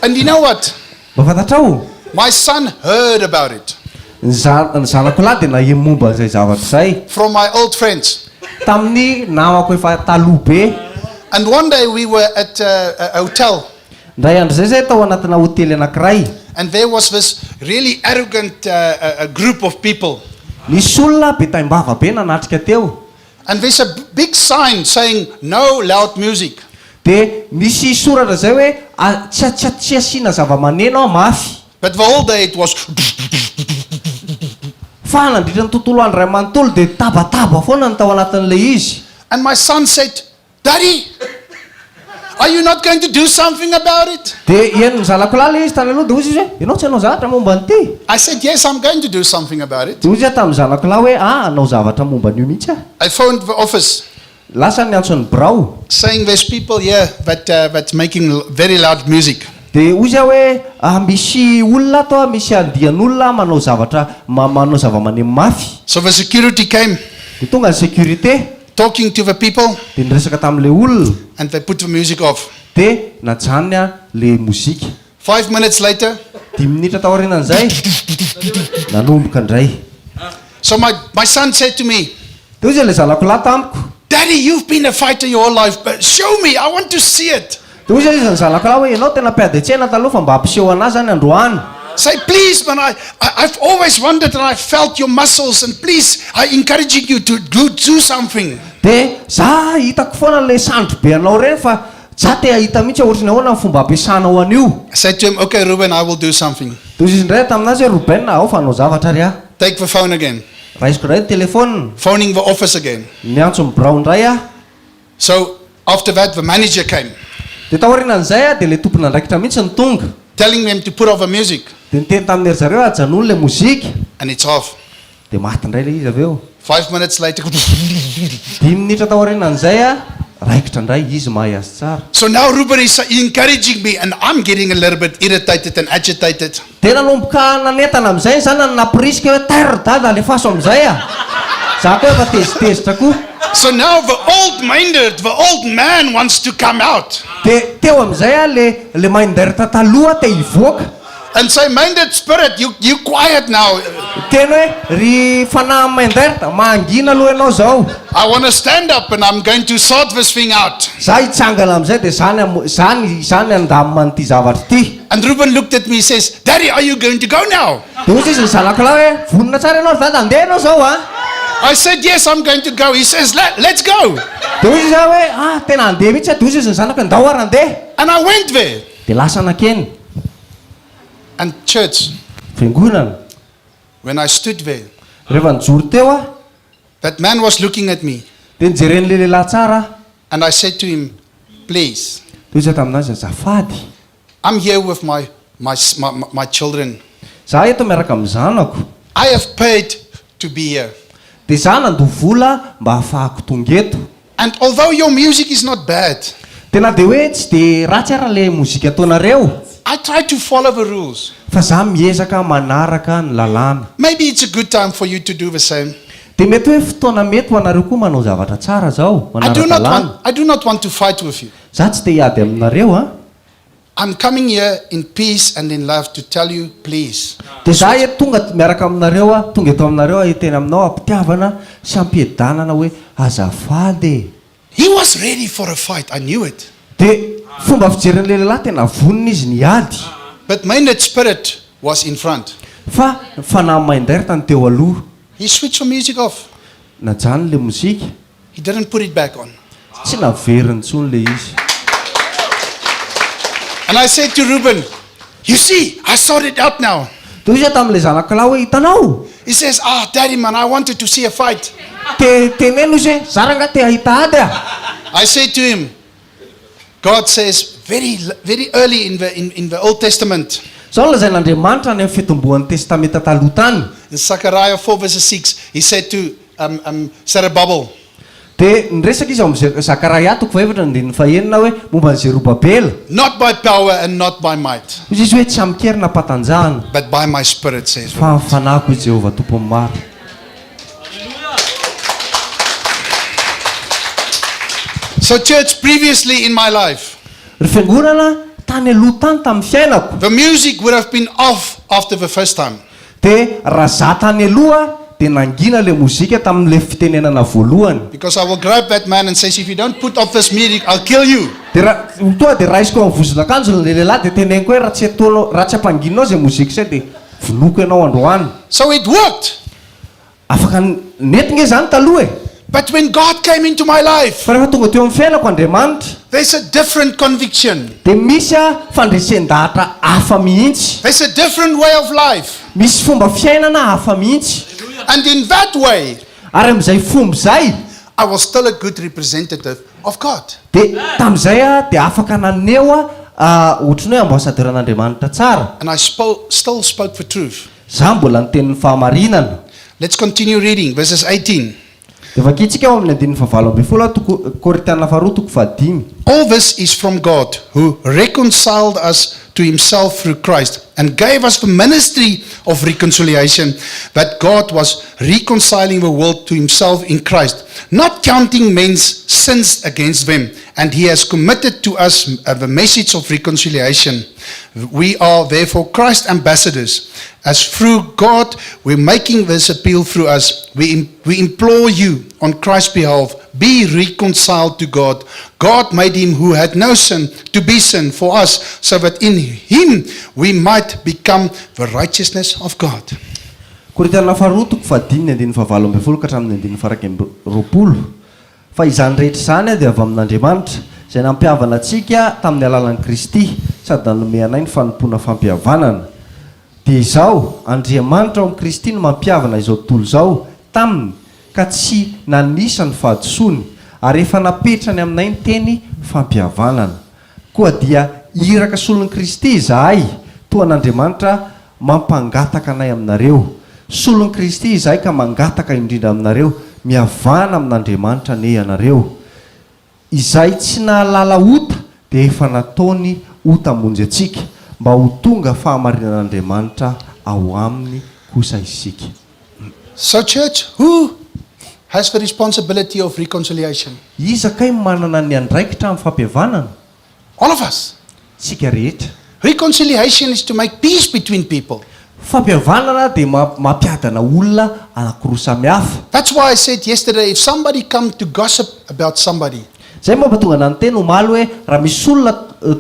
Speaker 2: And you know what?
Speaker 3: Mba fantatrao?
Speaker 2: My son heard about it.
Speaker 3: Ny za- ny zanako lahy dia naheno momba an'izay zavatra izay.
Speaker 2: From my old friends.
Speaker 3: Tamin'ny namako efa taloha be.
Speaker 2: And one day we were at a, a hotel.
Speaker 3: Indray andro izay izahay tao anatina hotely anankiray.
Speaker 2: And there was this really arrogant group of people.
Speaker 3: Nisy olona be taimbava be nanatrika teo.
Speaker 2: And there's a big sign saying no loud music.
Speaker 3: Dia nisy soratra izay hoe tsy tsy tsy asiana zava-maneno aho mafy.
Speaker 2: But the whole day it was.
Speaker 3: Fa nandritra ny tontolo andro iray manontolo dia tabataba foana ny tao anatin'ilay izy.
Speaker 2: And my son said, Daddy, are you not going to do something about it?
Speaker 3: Dia henon'ny zanako lahy ilay izy tany aloha dia hoy izy hoe, Ianao tsy hanao zavatra momba an'ity?
Speaker 2: I said, Yes, I'm going to do something about it.
Speaker 3: Dia hoy izy tamin'ny zanako lahy hoe, Ah, hanao zavatra momba an'io mihitsy aho.
Speaker 2: I phoned the office.
Speaker 3: Lasa niantso ny birao.
Speaker 2: Saying there's people here that, uh, that's making very loud music.
Speaker 3: Dia hoy izy hoe, Ah, misy olona ato, ah, misy andian'olona manao zavatra, ma- manao zava-maneno mafy.
Speaker 2: So the security came.
Speaker 3: Dia tonga ny sécurité.
Speaker 2: Talking to the people.
Speaker 3: Dia niresaka tamin'ilay olona.
Speaker 2: And they put the music off.
Speaker 3: Dia najanony ilay mozika.
Speaker 2: 5 minutes later.
Speaker 3: 5 minitra taorianan'izay, nanomboka indray.
Speaker 2: So my son said to me.
Speaker 3: Dia hoy izy ilay zanako lahy tamiko.
Speaker 2: Daddy, you've been a fighter your whole life, but show me, I want to see it.
Speaker 3: Dia hoy izy ny zanako lahy hoe, ianao tena mpiady an-tsena taloha fa mba ampiseho anahy izany androany.
Speaker 2: Say, please, man, I've always wondered and I felt your muscles and please, I encouraging you to do something.
Speaker 3: Dia za hitako foana ilay sandry be anao ireny fa za te hahita mihitsy ohatry ny ahoana ny fomba ampiasanao an'io.
Speaker 2: I said to him, okay, Ruben, I will do something.
Speaker 3: Dia hoy izy indray taminazy hoe, Ruben, ao fa hanao zavatra ary aho.
Speaker 2: Take the phone again.
Speaker 3: Raisiko indray ny telefaonina.
Speaker 2: Phoning the office again.
Speaker 3: Niantso ny birao indray aho.
Speaker 2: So after that the manager came.
Speaker 3: Dia taorianan'izay dia ilay tompon'andraikitra mihitsy no tonga.
Speaker 2: Telling them to put off the music.
Speaker 3: Dia niteny tamin'ny ry zareo ajanony ilay mozika.
Speaker 2: And it's off.
Speaker 3: Dia maty indray ilay izy avy eo.
Speaker 2: 5 minutes later.
Speaker 3: 5 minitra taorianan'izay raikitra indray izy mahay azy tsara.
Speaker 2: So now Ruben is encouraging me and I'm getting a little bit irritated and agitated.
Speaker 3: Dia nanomboka nanentana amin'izay ny zanany nampirisika hoe tairo ry dada alefaso amin'izay a! Za koa efa tezitezitra koa.
Speaker 2: So now the old Meindert, the old man wants to come out.
Speaker 3: Dia teo amin'izay aho le le Meindert taloha te hivoaka.
Speaker 2: And say, Meindert spirit, you you quiet now.
Speaker 3: Teny hoe, ry fanahin'i Meindert, mangina aloha ianao izao.
Speaker 2: I want to stand up and I'm going to sort this thing out.
Speaker 3: Za hitsangana amin'izay dia za ny hamo- za ny za ny handamina an'ity zavatra ity.
Speaker 2: And Ruben looked at me, he says, Daddy, are you going to go now?
Speaker 3: Dia hoy izy ny zanako lahy hoe, vonona tsara ianao ry dada, andeha ianao izao a!
Speaker 2: I said, yes, I'm going to go. He says, Let, let's go.
Speaker 3: Dia hoy izy hoe, ah, tena handeha mihitsy aho. Dia hoy izy ny zanako, ndao ary handeha.
Speaker 2: And I went there.
Speaker 3: Dia lasa nankeny.
Speaker 2: And church,
Speaker 3: Fiangonana.
Speaker 2: when I stood there,
Speaker 3: Rehefa nijoro teo aho,
Speaker 2: that man was looking at me.
Speaker 3: dia nijeren'ilay lehilahy tsara aho.
Speaker 2: And I said to him, please,
Speaker 3: Dia hoy izy taminazy, azafady.
Speaker 2: I'm here with my children.
Speaker 3: Za eto miaraka amin'ny zanako.
Speaker 2: I have paid to be here.
Speaker 3: Dia za nandoa vola mba hahafahako tonga eto.
Speaker 2: And although your music is not bad,
Speaker 3: Dia na dia hoe tsy dia ratsy ara ilay mozika ataonareo,
Speaker 2: I try to follow the rules.
Speaker 3: fa za miezaka manaraka ny lalàna.
Speaker 2: Maybe it's a good time for you to do the same.
Speaker 3: Dia mety hoe fotoana mety ho anareo koa manao zavatra tsara zao,
Speaker 2: I do not
Speaker 3: manara-dalàna.
Speaker 2: want, I do not want to fight with you.
Speaker 3: Za tsy te hiady aminareo a.
Speaker 2: I'm coming here in peace and in love to tell you, please.
Speaker 3: Dia za eto tonga miaraka aminareo a, tonga eto aminareo a hiteny aminao am-pitiavana sy am-piadanana hoe azafady e.
Speaker 2: He was ready for a fight, I knew it.
Speaker 3: Dia fomba fijerin'ilay lehilahy tena vonona izy ny hiady.
Speaker 2: But Meindert spirit was in front.
Speaker 3: Fa ny fanahy Meindert no teo aloha.
Speaker 2: He switched the music off.
Speaker 3: Najanony ilay mozika.
Speaker 2: He didn't put it back on.
Speaker 3: Tsy naveriny intsony ilay izy.
Speaker 2: And I said to Ruben, You see, I sorted out now.
Speaker 4: Dia hoy izy tamin'ilay zanako lahy hoe, Hitanao?
Speaker 2: He says, Ah, daddy man, I wanted to see a fight.
Speaker 4: Te, teneno izy hoe, Za rangahy te hahita ady a!
Speaker 2: I said to him, God says very, very early in the, in, in the Old Testament,
Speaker 4: Izao no lazain'Andriamanitra any amin'ny fitomboan'ny Testamenta Taloha tany.
Speaker 2: in Zechariah 4 verses 6, he said to um, um, Zerubbabel,
Speaker 4: Dia niresaka izy ao amin'ny Zakaraia toko fahefatra andininy fahenina hoe momba an'i Zerobabela.
Speaker 2: Not by power and not by might.
Speaker 4: Hoy izy hoe, Tsy amin-kery na am-patanjahana.
Speaker 2: But by my spirit, says the
Speaker 4: Fa
Speaker 2: Lord.
Speaker 4: amin'ny fanahiko, hoy Jehovah Tompon'ny maro.
Speaker 2: So church, previously in my life.
Speaker 4: Ry fiangonana, tany aloha tany tamin'ny fiainako.
Speaker 2: The music would have been off after the first time.
Speaker 4: Dia raha za tany aloha dia nangina ilay mozika tamin'ilay fitenenana voalohany.
Speaker 2: Because I will grab that man and says if you don't put off this music I'll kill you.
Speaker 4: Dia raha tonga dia raisiko amin'ny vozon'akanjony ilay lehilahy dia teneniko hoe raha tsy ataonao raha tsy ampangininao izay mozika izay dia vonoiko ianao androany.
Speaker 2: So it worked.
Speaker 4: Afaka nety nge izany taloha e!
Speaker 2: But when God came into my life.
Speaker 4: Fa rehefa tonga teo amin'ny fiainako Andriamanitra.
Speaker 2: There's a different conviction.
Speaker 4: Dia misy fandresen-dahatra hafa mihitsy.
Speaker 2: There's a different way of life.
Speaker 4: Misy fomba fiainana hafa mihitsy.
Speaker 2: And in that way.
Speaker 4: Ary amin'izay fomba izay.
Speaker 2: I was still a good representative of God.
Speaker 4: Dia tamin'izay aho dia afaka naneho ohatran'ny hoe ambassadeur an'Andriamanitra tsara.
Speaker 2: And I still spoke the truth.
Speaker 4: Za mbola niteny ny fahamarinana.
Speaker 2: Let's continue reading, verses 18.
Speaker 4: Dia vakintsika ao amin'ny andininy fahavalo ambin'ny folo, toko, Korintiana faharoa toko fahadimy.
Speaker 2: All this is from God, who reconciled us to himself through Christ, and gave us the ministry of reconciliation, that God was reconciling the world to himself in Christ, not counting men's sins against them, and he has committed to us the message of reconciliation. We are therefore Christ's ambassadors, as through God we're making this appeal through us. We, we implore you on Christ's behalf, be reconciled to God. God made him who had no sin to be sin for us, so that in him we might become the righteousness of God.
Speaker 4: Korintiana faharoa toko fahadimy ny andininy fahavalo ambin'ny folo ka hatramin'ny andininy faha-iraika amby roapolo. Fa izany rehetra izany dia avy amin'Andriamanitra, izay nampihavana antsika tamin'ny alalan'i Kristy, sady nanome anay ny fanompoana fampihavanana. Dia izao, Andriamanitra ao amin'i Kristy no mampihavana izao tontolo izao taminy, ka tsy nanisa ny fahadisoany, ary efa napetrany aminay ny teny fampihavanana. Koa dia iraka solon'i Kristy izahay, toa an'Andriamanitra mampangataka anay aminareo. Solon'i Kristy izahay ka mangataka indrindra aminareo, mihavana amin'Andriamanitra anie ianareo. Izay tsy nahalala ota dia efa nataony ota hamonjy antsika, mba ho tonga fahamarinan'Andriamanitra ao aminy kosa isika.
Speaker 2: So church, who has the responsibility of reconciliation?
Speaker 4: Iza kay no manana ny andraikitra amin'ny fampihavanana?
Speaker 2: All of us.
Speaker 4: Tsika rehetra.
Speaker 2: Reconciliation is to make peace between people.
Speaker 4: Fampihavanana dia mampiadana olona anankiroa samy hafa.
Speaker 2: That's why I said yesterday if somebody come to gossip about somebody.
Speaker 4: Izay mampatonga anah niteny omaly hoe raha misy olona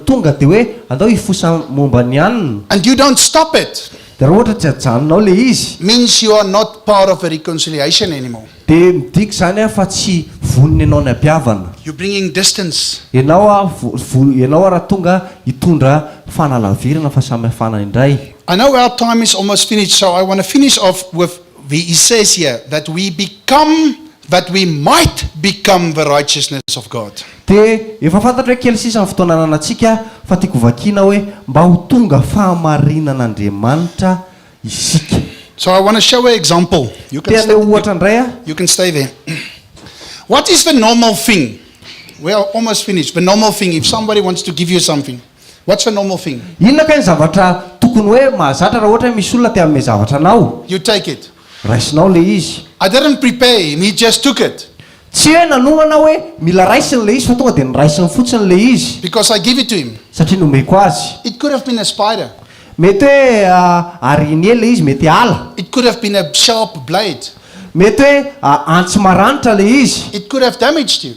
Speaker 4: tonga dia hoe andao hifosa momba ny anona.
Speaker 2: And you don't stop it.
Speaker 4: Dia raha ohatra tsy ajanonao ilay izy.
Speaker 2: Means you are not part of a reconciliation anymore.
Speaker 4: Dia midika izany fa tsy vonona ianao ny hampihavana.
Speaker 2: You're bringing distance.
Speaker 4: Ianao a, vo, ianao raha tonga hitondra fanalavirana fahasamihafana indray.
Speaker 2: I know our time is almost finished so I want to finish off with the he says here that we become that we might become the righteousness of God.
Speaker 4: Dia efa fantatro hoe kely sisa ny fotoana ananantsika fa tiako hovakiana hoe mba ho tonga fahamarinan'Andriamanitra isika.
Speaker 2: So I want to show an example. You can
Speaker 4: Te haneho ohatra indray aho.
Speaker 2: You can stay there. What is the normal thing? We are almost finished. The normal thing, if somebody wants to give you something, what's the normal thing?
Speaker 4: Inona kay ny zavatra tokony hoe mahazatra raha ohatra hoe misy olona te hanome zavatra anao?
Speaker 2: You take it.
Speaker 4: Raisinao ilay izy.
Speaker 2: I didn't prepare him, he just took it.
Speaker 4: Tsy hoe nanomana hoe mila raisiny ilay izy fa tonga dia noraisiny fotsiny ilay izy.
Speaker 2: Because I give it to him.
Speaker 4: Satria nomeko azy.
Speaker 2: It could have been a spider.
Speaker 4: Mety hoe araignée ilay izy, mety ala.
Speaker 2: It could have been a sharp blade.
Speaker 4: Mety hoe antsy maranitra ilay izy.
Speaker 2: It could have damaged you.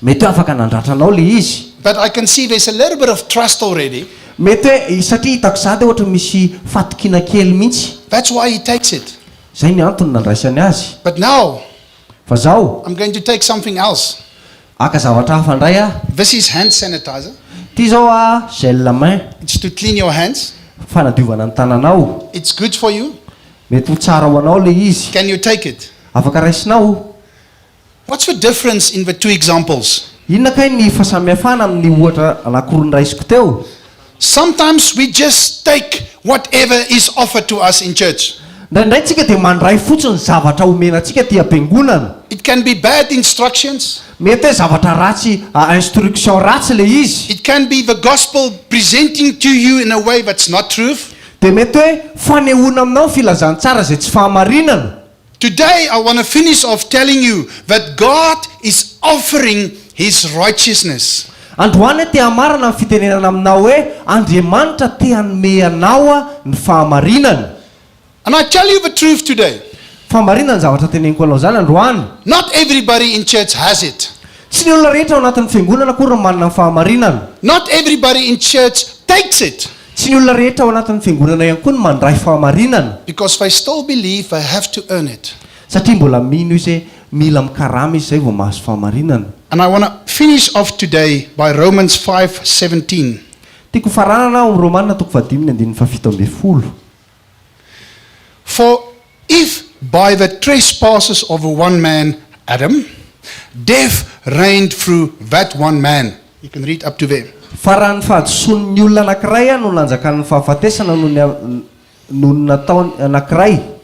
Speaker 4: Mety hoe afaka nandratra anao ilay izy.
Speaker 2: But I can see there's a little bit of trust already.
Speaker 4: Mety hoe satria hitako za dia ohatry ny misy fatokiana kely mihitsy.
Speaker 2: That's why he takes it.
Speaker 4: Izay ny antony nandraisany azy.
Speaker 2: But now.
Speaker 4: Fa zao.
Speaker 2: I'm going to take something else.
Speaker 4: Haka zavatra hafa indray aho.
Speaker 2: This is hand sanitizer.
Speaker 4: Ity zao a gel main.
Speaker 2: It's to clean your hands.
Speaker 4: Fanadiovana ny tananao.
Speaker 2: It's good for you.
Speaker 4: Mety ho tsara ho anao ilay izy.
Speaker 2: Can you take it?
Speaker 4: Afaka raisinao.
Speaker 2: What's the difference in the two examples?
Speaker 4: Inona kay ny fahasamihafana amin'ny ohatra anankiroa noraisiko teo?
Speaker 2: Sometimes we just take whatever is offered to us in church.
Speaker 4: Indraindray tsika dia mandray fotsiny zavatra omena antsika aty am-piangonana.
Speaker 2: It can be bad instructions.
Speaker 4: Mety hoe zavatra ratsy, instruction ratsy ilay izy.
Speaker 2: It can be the gospel presenting to you in a way that's not truth.
Speaker 4: Dia mety hoe fanehoana aminao ny filazantsara izay tsy fahamarinana.
Speaker 2: Today I want to finish off telling you that God is offering His righteousness.
Speaker 4: Androany aho te hamarana ny fitenenana aminao hoe Andriamanitra te hanome anao ny fahamarinany.
Speaker 2: And I tell you the truth today.
Speaker 4: Fahamarinana ny zavatra teneniko anao izany androany.
Speaker 2: Not everybody in church has it.
Speaker 4: Tsy ny olona rehetra ao anatin'ny fiangonana akory no manana ny fahamarinana.
Speaker 2: Not everybody in church takes it.
Speaker 4: Tsy ny olona rehetra ao anatin'ny fiangonana ihany koa no mandray fahamarinana.
Speaker 2: Because they still believe they have to earn it.
Speaker 4: Satria mbola mino izy hoe mila mikarama izy izay vao mahazo fahamarinana.
Speaker 2: And I want to finish off today by Romans 5:17.
Speaker 4: Tiako hofaranana ao amin'ny Romana toko fahadimy ny andininy fahafito ambin'ny folo.
Speaker 2: For if by the trespasses of one man, Adam, death reigned through that one man. You can read up to there.
Speaker 4: Fa raha ny fahadisoan'ny olona anankiray no nanjakan'ny fahafatesana noho ny noho ny nataony anankiray.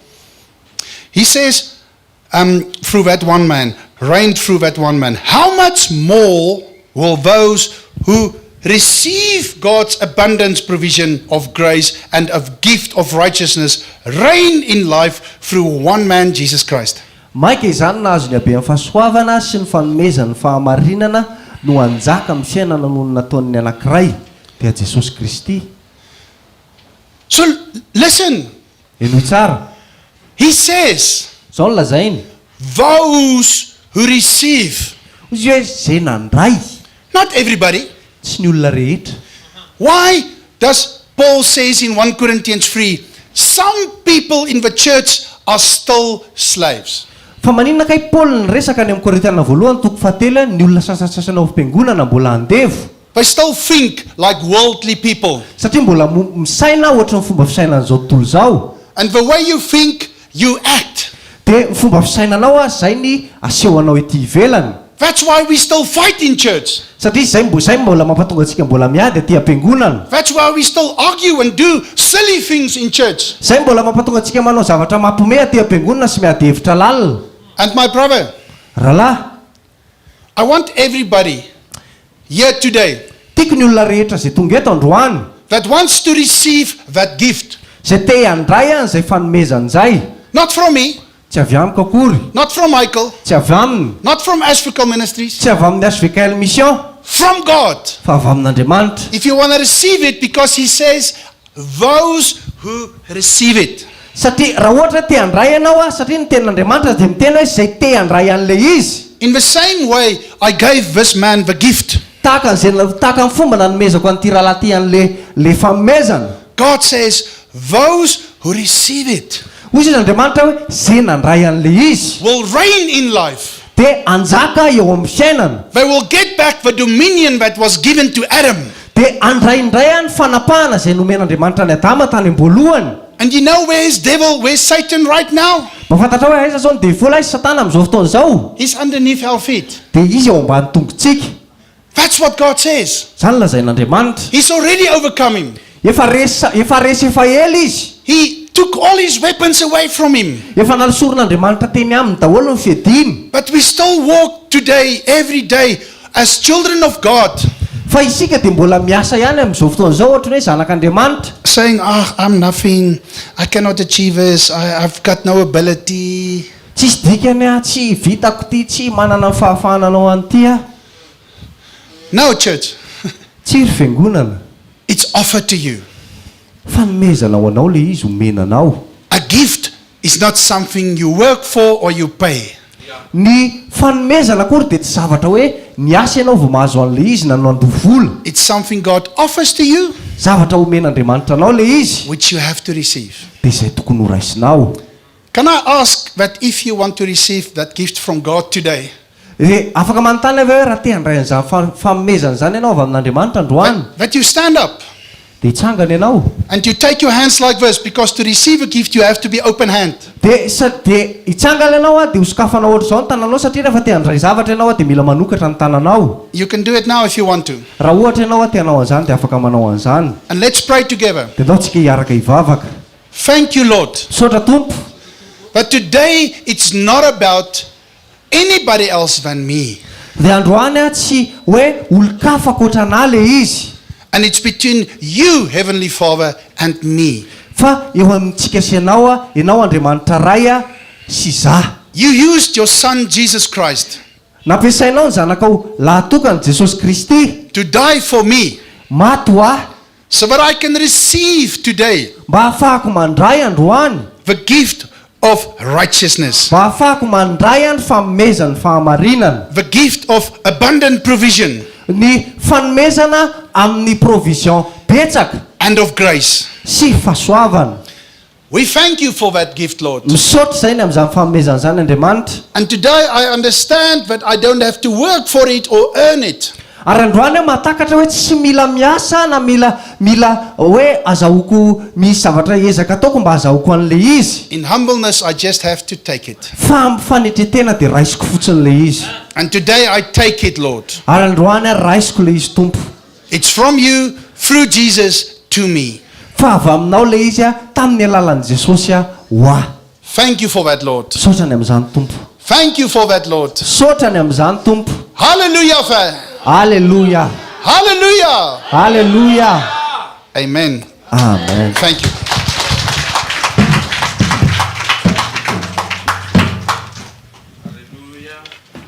Speaker 2: He says, through that one man, reigned through that one man. How much more will those who receive God's abundance provision of grace and of gift of righteousness reign in life through one man, Jesus Christ?
Speaker 4: Mainka izany nahazo ny haben'ny fahasoavana sy ny fanomezan'ny fahamarinana no hanjaka amin'ny fiainana noho ny nataon'ny anankiray, dia Jesosy Kristy.
Speaker 2: So listen,
Speaker 4: Henoy tsara.
Speaker 2: He says,
Speaker 4: Zao no lazainy.
Speaker 2: Those who receive.
Speaker 4: Hoy izy hoe zay nandray.
Speaker 2: Not everybody.
Speaker 4: Tsy ny olona rehetra.
Speaker 2: Why does Paul says in 1 Corinthians 3, some people in the church are still slaves?
Speaker 4: Fa maninona kay Paoly niresaka any amin'ny Korintiana voalohany toko fahatelo ny olona sasantsasany ao am-piangonana mbola andevo?
Speaker 2: They still think like worldly people.
Speaker 4: Satria mbola misaina ohatry ny fomba fisainan'izao tontolo izao.
Speaker 2: And the way you think, you act.
Speaker 4: Dia ny fomba fisainanao zay ny asehonao ety ivelany.
Speaker 2: That's why we still fight in church.
Speaker 4: Satria zay mbola mampatonga antsika mbola miady aty am-piangonana.
Speaker 2: That's why we still argue and do silly things in church.
Speaker 4: Zay mbola mampatonga antsika manao zavatra mampime aty am-piangonana sy miady hevitra lalina.
Speaker 2: And my brother,
Speaker 4: Rahalahy,
Speaker 2: I want everybody here today
Speaker 4: tiako ny olona rehetra zay tonga eto androany
Speaker 2: that wants to receive that gift.
Speaker 4: zay te handray an'izay fanomezan'izay.
Speaker 2: Not from me,
Speaker 4: Tsy avy amiko akory,
Speaker 2: not from Michael,
Speaker 4: tsy avy aminy,
Speaker 2: not from Ashvikal Ministries,
Speaker 4: tsy avy amin'ny HVKL Mission,
Speaker 2: from God.
Speaker 4: Fa avy amin'Andriamanitra.
Speaker 2: If you want to receive it, because He says, those who receive it.
Speaker 4: Satria raha ohatra te handray ianao satria ny tenin'Andriamanitra dia miteny hoe zay te handray an'ilay izy.
Speaker 2: In the same way, I gave this man the gift.
Speaker 4: Tahaka ny fomba nanomezako an'ity rahalahy ty an'le le fanomezana.
Speaker 2: God says, those who receive it
Speaker 4: Hoy izy Andriamanitra hoe zay nandray an'le izy
Speaker 2: will reign in life.
Speaker 4: Dia hanjaka eo amin'ny fiainana.
Speaker 2: They will get back the dominion that was given to Adam.
Speaker 4: Dia handraindray ny fanapahana izay nomen'Andriamanitra ny Adama tany am-boalohany.
Speaker 2: And you know where is devil, where's Satan right now?
Speaker 4: Mahafantatra hoe aiza zao ny devoly, aiza Satana amin'izao fotoana izao?
Speaker 2: He's underneath our feet.
Speaker 4: Dia izy eo ambany tongotsika.
Speaker 2: That's what God says.
Speaker 4: Zany lazain'Andriamanitra.
Speaker 2: He's already overcome him.
Speaker 4: Efa resy efa ela izy.
Speaker 2: He took all his weapons away from him.
Speaker 4: Efa nalesorin'Andriamanitra teny aminy daholo ny fiadiany.
Speaker 2: But we still walk today, every day, as children of God,
Speaker 4: Fa isika dia mbola miasa ihany amin'izao fotoana izao ohatra ny hoe zanak'Andriamanitra,
Speaker 2: saying, "Ah, I'm nothing. I cannot achieve this. I've got no ability."
Speaker 4: Tsisy dikany a, tsy vitako ty, tsy manana ny fahafahana anao an'ity a.
Speaker 2: No, church.
Speaker 4: Tsy ry fiangonana.
Speaker 2: It's offered to you.
Speaker 4: Fanomezana ho anao le izy, omenanao.
Speaker 2: A gift is not something you work for or you pay.
Speaker 4: Ny fanomezana akory dia tsy zavatra hoe niasa ianao vao mahazo an'le izy na nandoa vola.
Speaker 2: It's something God offers to you,
Speaker 4: Zavatra omen'Andriamanitra anao le izy,
Speaker 2: which you have to receive.
Speaker 4: Dia izay tokony ho raisinao.
Speaker 2: Can I ask that if you want to receive that gift from God today,
Speaker 4: E afaka manontany avy hoe raha te handray an'izany fanomezana zany ianao avy amin'Andriamanitra androany,
Speaker 2: that you stand up?
Speaker 4: Dia hitsangana ianao.
Speaker 2: And you take your hands like this because to receive a gift you have to be open hand.
Speaker 4: Dia sa dia hitsangana ianao an, dia hosokafanao ohatr'izao ny tananao satria rehefa te handray zavatra ianao an dia mila manokatra ny tananao.
Speaker 2: You can do it now if you want to.
Speaker 4: Raha ohatra ianao an te hanao an'izany dia afaka manao an'izany.
Speaker 2: And let's pray together.
Speaker 4: Dia ndao tsika hiaraka hivavaka.
Speaker 2: Thank you Lord.
Speaker 4: Misaotra Tompo.
Speaker 2: But today it's not about anybody else than me.
Speaker 4: Dia androany an tsy hoe olon-kafa ankoatra anah le izy.
Speaker 2: And it's between you Heavenly Father and me.
Speaker 4: Fa eo amintsika sy ianao an, ianao Andriamanitra Ray an sy zah.
Speaker 2: You used your son Jesus Christ.
Speaker 4: Nampiasainao ny zanakao lahatokana Jesosy Kristy.
Speaker 2: To die for me.
Speaker 4: Maty ho ahy.
Speaker 2: So that I can receive today.
Speaker 4: Mba hahafahako mandray androany.
Speaker 2: The gift of righteousness.
Speaker 4: Mba hahafahako mandray ny fanomezan'ny fahamarinana.
Speaker 2: The gift of abundant provision.
Speaker 4: Ny fanomezana amin'ny provision betsaka.
Speaker 2: And of grace.
Speaker 4: Sy fahasoavana.
Speaker 2: We thank you for that gift Lord.
Speaker 4: Misaotra izay ny amin'izany fanomezana izany Andriamanitra.
Speaker 2: And today I understand that I don't have to work for it or earn it.
Speaker 4: Ary androany aho mahatakatra hoe tsy mila miasa na mila mila hoe azahoako misy zavatra ezaka ataoko mba azahoako an'ilay izy.
Speaker 2: In humbleness I just have to take it.
Speaker 4: Fa amin'ny fanetren-tena dia raisiko fotsiny ilay izy.
Speaker 2: And today I take it Lord.
Speaker 4: Ary androany aho raisiko ilay izy Tompo.
Speaker 2: It's from you through Jesus to me.
Speaker 4: Fa avy aminao ilay izy tamin'ny alalan'i Jesosy ho ahy.
Speaker 2: Thank you for that Lord.
Speaker 4: Misaotra ny amin'izany Tompo.
Speaker 2: Thank you for that Lord.
Speaker 4: Misaotra ny amin'izany Tompo.
Speaker 2: Hallelujah fa.
Speaker 4: Aleloia.
Speaker 2: Hallelujah.
Speaker 4: Aleloia.
Speaker 2: Amen.
Speaker 4: Amen.
Speaker 2: Thank you.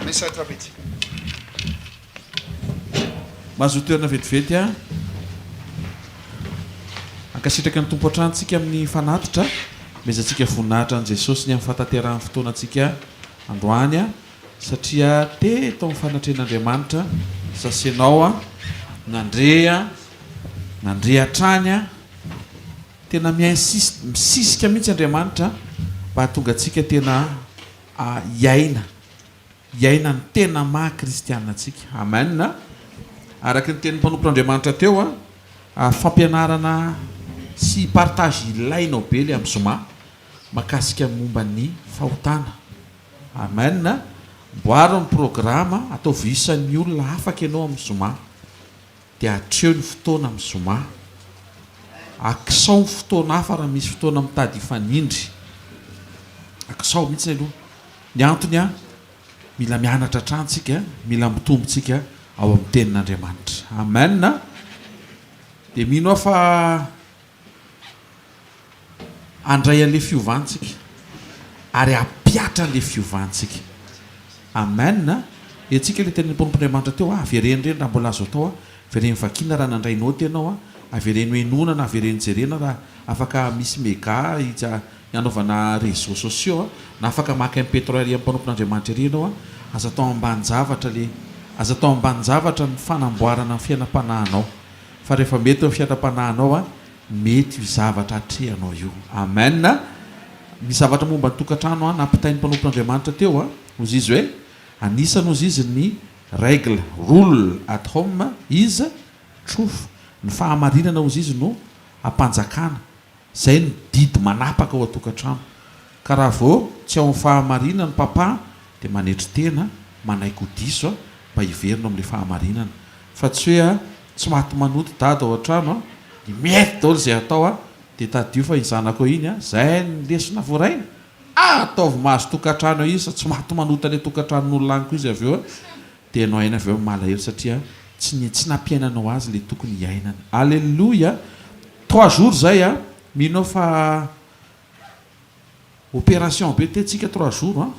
Speaker 2: Misaotra betsaka.
Speaker 1: Mahazoa toerana vetivety a. Ankasitraka ny Tompo hatrany tsika amin'ny fanatitra. Omezantsika voninahitra an'i Jesosy ny amin'ny fahatanterahan'ny fotoanantsika androany a, satria teto amin'ny fanatrehan'Andriamanitra sasenao a, nandre a, nandre hatrany a, tena mi-insiste, misisika mihitsy Andriamanitra mba hahatonga antsika tena hiaina. hiaina ny tena maha kristiana antsika. Amen. Araka ny tenin'ny mpanompon'Andriamanitra teo, fampianarana sy partage ilainao be le amin'ny zoma makasika momba ny fahotana. Amen. Amboaro ny programa, ataovy isan'ny olona afaka ianao amin'ny zoma. Dia hatreo ny fotoana amin'ny zoma. Akisao ny fotoana hafa raha misy fotoana mitady hifanindry. Akisao mihitsy aloha. Ny antony an, mila mianatra hatrany tsika, mila mitombo tsika ao amin'ny tenin'Andriamanitra. Amen. Dia mino aho fa handray an'ilay fiovana tsika ary hampihatra an'ilay fiovana tsika. Amen. Hetsika ilay tenin'ny mpanompon'Andriamanitra teo, avereno ireny raha mbola azo atao, avereno vakiana raha nandray naoty ianao, avereno henoina na avereno jerena raha afaka misy mega hija Ny hanaovana réseaux sociaux a, na afaka maka MP3 ery amin'ny mpanompon'Andriamanitra ery ianao a, aza atao ambanin-javatra le, aza atao ambanin-javatra ny fanamboarana ny fiainam-panahinao, fa rehefa mety ny fiainam-panahinao a, mety io zavatra atrehanao io. Amen a! Misy zavatra momba ny tokantrano a nampitain'ny mpanompon'Andriamanitra teo a, hozy izy hoe, anisany hozy izy ny règle, rule at home is truth, ny fahamarinana hozy izy no ampanjakana, Zay no didy manapaka ao an-tokantrano. Ka raha vao tsy ao amin'ny fahamarinana ny papa dia manetry tena, manaiky ho diso mba hiverina ao amin'ilay fahamarinana. Fa tsy hoe tsy maty manoto dada ao an-trano dia mety daholo izay atao dia tadidio fa iny zanakao iny zay ny lesona voarainy. Ataovy mahazo tokantrano eo izy fa tsy maty manota any an-tokantranon'olona any koa izy avy eo dia ianao aina avy eo malahelo satria tsy ny tsy nampiainanao azy ilay tokony hiainany. Alléluia! Trois jours zay a! Mino aho fa opération be teto tsika trois jours an!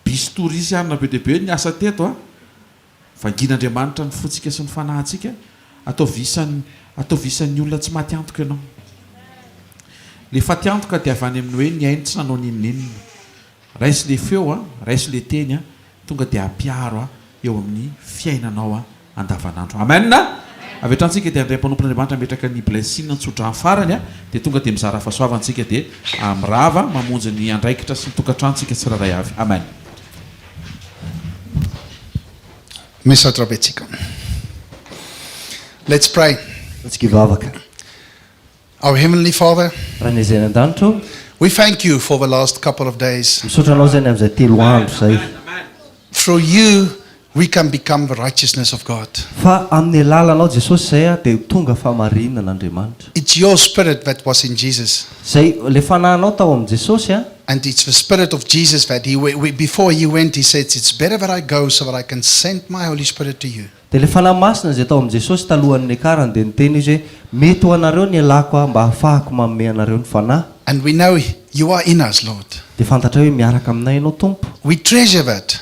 Speaker 1: Bistouri sy anona be dia be niasa teto an! Vangin'Andriamanitra ny fontsika sy ny fanahintsika, ataovy isan'ny ataovy isan'ny olona tsy maty antoka ianao. Le faty antoka dia avy any amin'ny hoe nihaino tsy nanao n'inon'inona. Raiso le feo an, raiso le teny an, tonga dia ampiharo an eo amin'ny fiainanao an andavanandro. Amen! Avy hatrany tsika dia handray mpanompon'Andriamanitra hametraka ny blessing ny tsodrano farany an, dia tonga dia mizara fahasoavana tsika dia mirava mamonjy ny andraikitra sy ny tokantrano tsika tsirairay avy. Amen!
Speaker 2: Misaotra betsika. Let's pray.
Speaker 4: Antsika hivavaka.
Speaker 2: Our Heavenly Father,
Speaker 4: Rainay izay any an-danitra ô,
Speaker 2: we thank you for the last couple of days.
Speaker 4: misaotra anao izay ny amin'izay telo andro izay.
Speaker 2: Through you, we can become the righteousness of God.
Speaker 4: Fa amin'ny alalanao Jesosy izay a dia ho tonga fahamarinan'Andriamanitra.
Speaker 2: It's your spirit that was in Jesus.
Speaker 4: Izay, ilay fanahinao tao amin'i Jesosy a.
Speaker 2: And it's the spirit of Jesus that he, before he went, he said, It's better that I go so that I can send my Holy Spirit to you.
Speaker 4: Dia ilay Fanahy Masina izay tao amin'i Jesosy talohan'ny niakarany dia niteny Izy hoe, Mety ho anareo ny ialako Aho mba hahafahako manome anareo ny Fanahy.
Speaker 2: And we know you are in us, Lord.
Speaker 4: Dia fantatray hoe miaraka aminay Ianao, Tompo.
Speaker 2: We treasure that.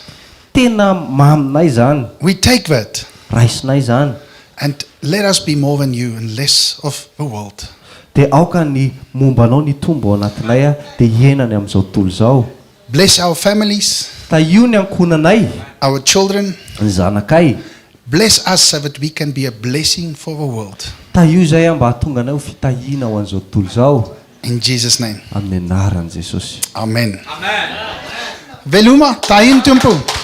Speaker 4: Tena maminay izany.
Speaker 2: We take that.
Speaker 4: Raisinay izany.
Speaker 2: And let us be more than you and less of the world.
Speaker 4: Dia aoka ny momba Anao ny hitombo ao anatinay dia hiaina ny amin'izao tontolo izao.
Speaker 2: Bless our families.
Speaker 4: Tahio ny ankohonanay.
Speaker 2: Our children.
Speaker 4: Ny zanakay.
Speaker 2: Bless us so that we can be a blessing for the world.
Speaker 4: Tahio izay mba hahatonga anay ho fitahiana ho an'izao tontolo izao.
Speaker 2: In Jesus name.
Speaker 4: Amin'ny anaran'i Jesosy.
Speaker 2: Amen. Veloma, tahin'ny Tompo.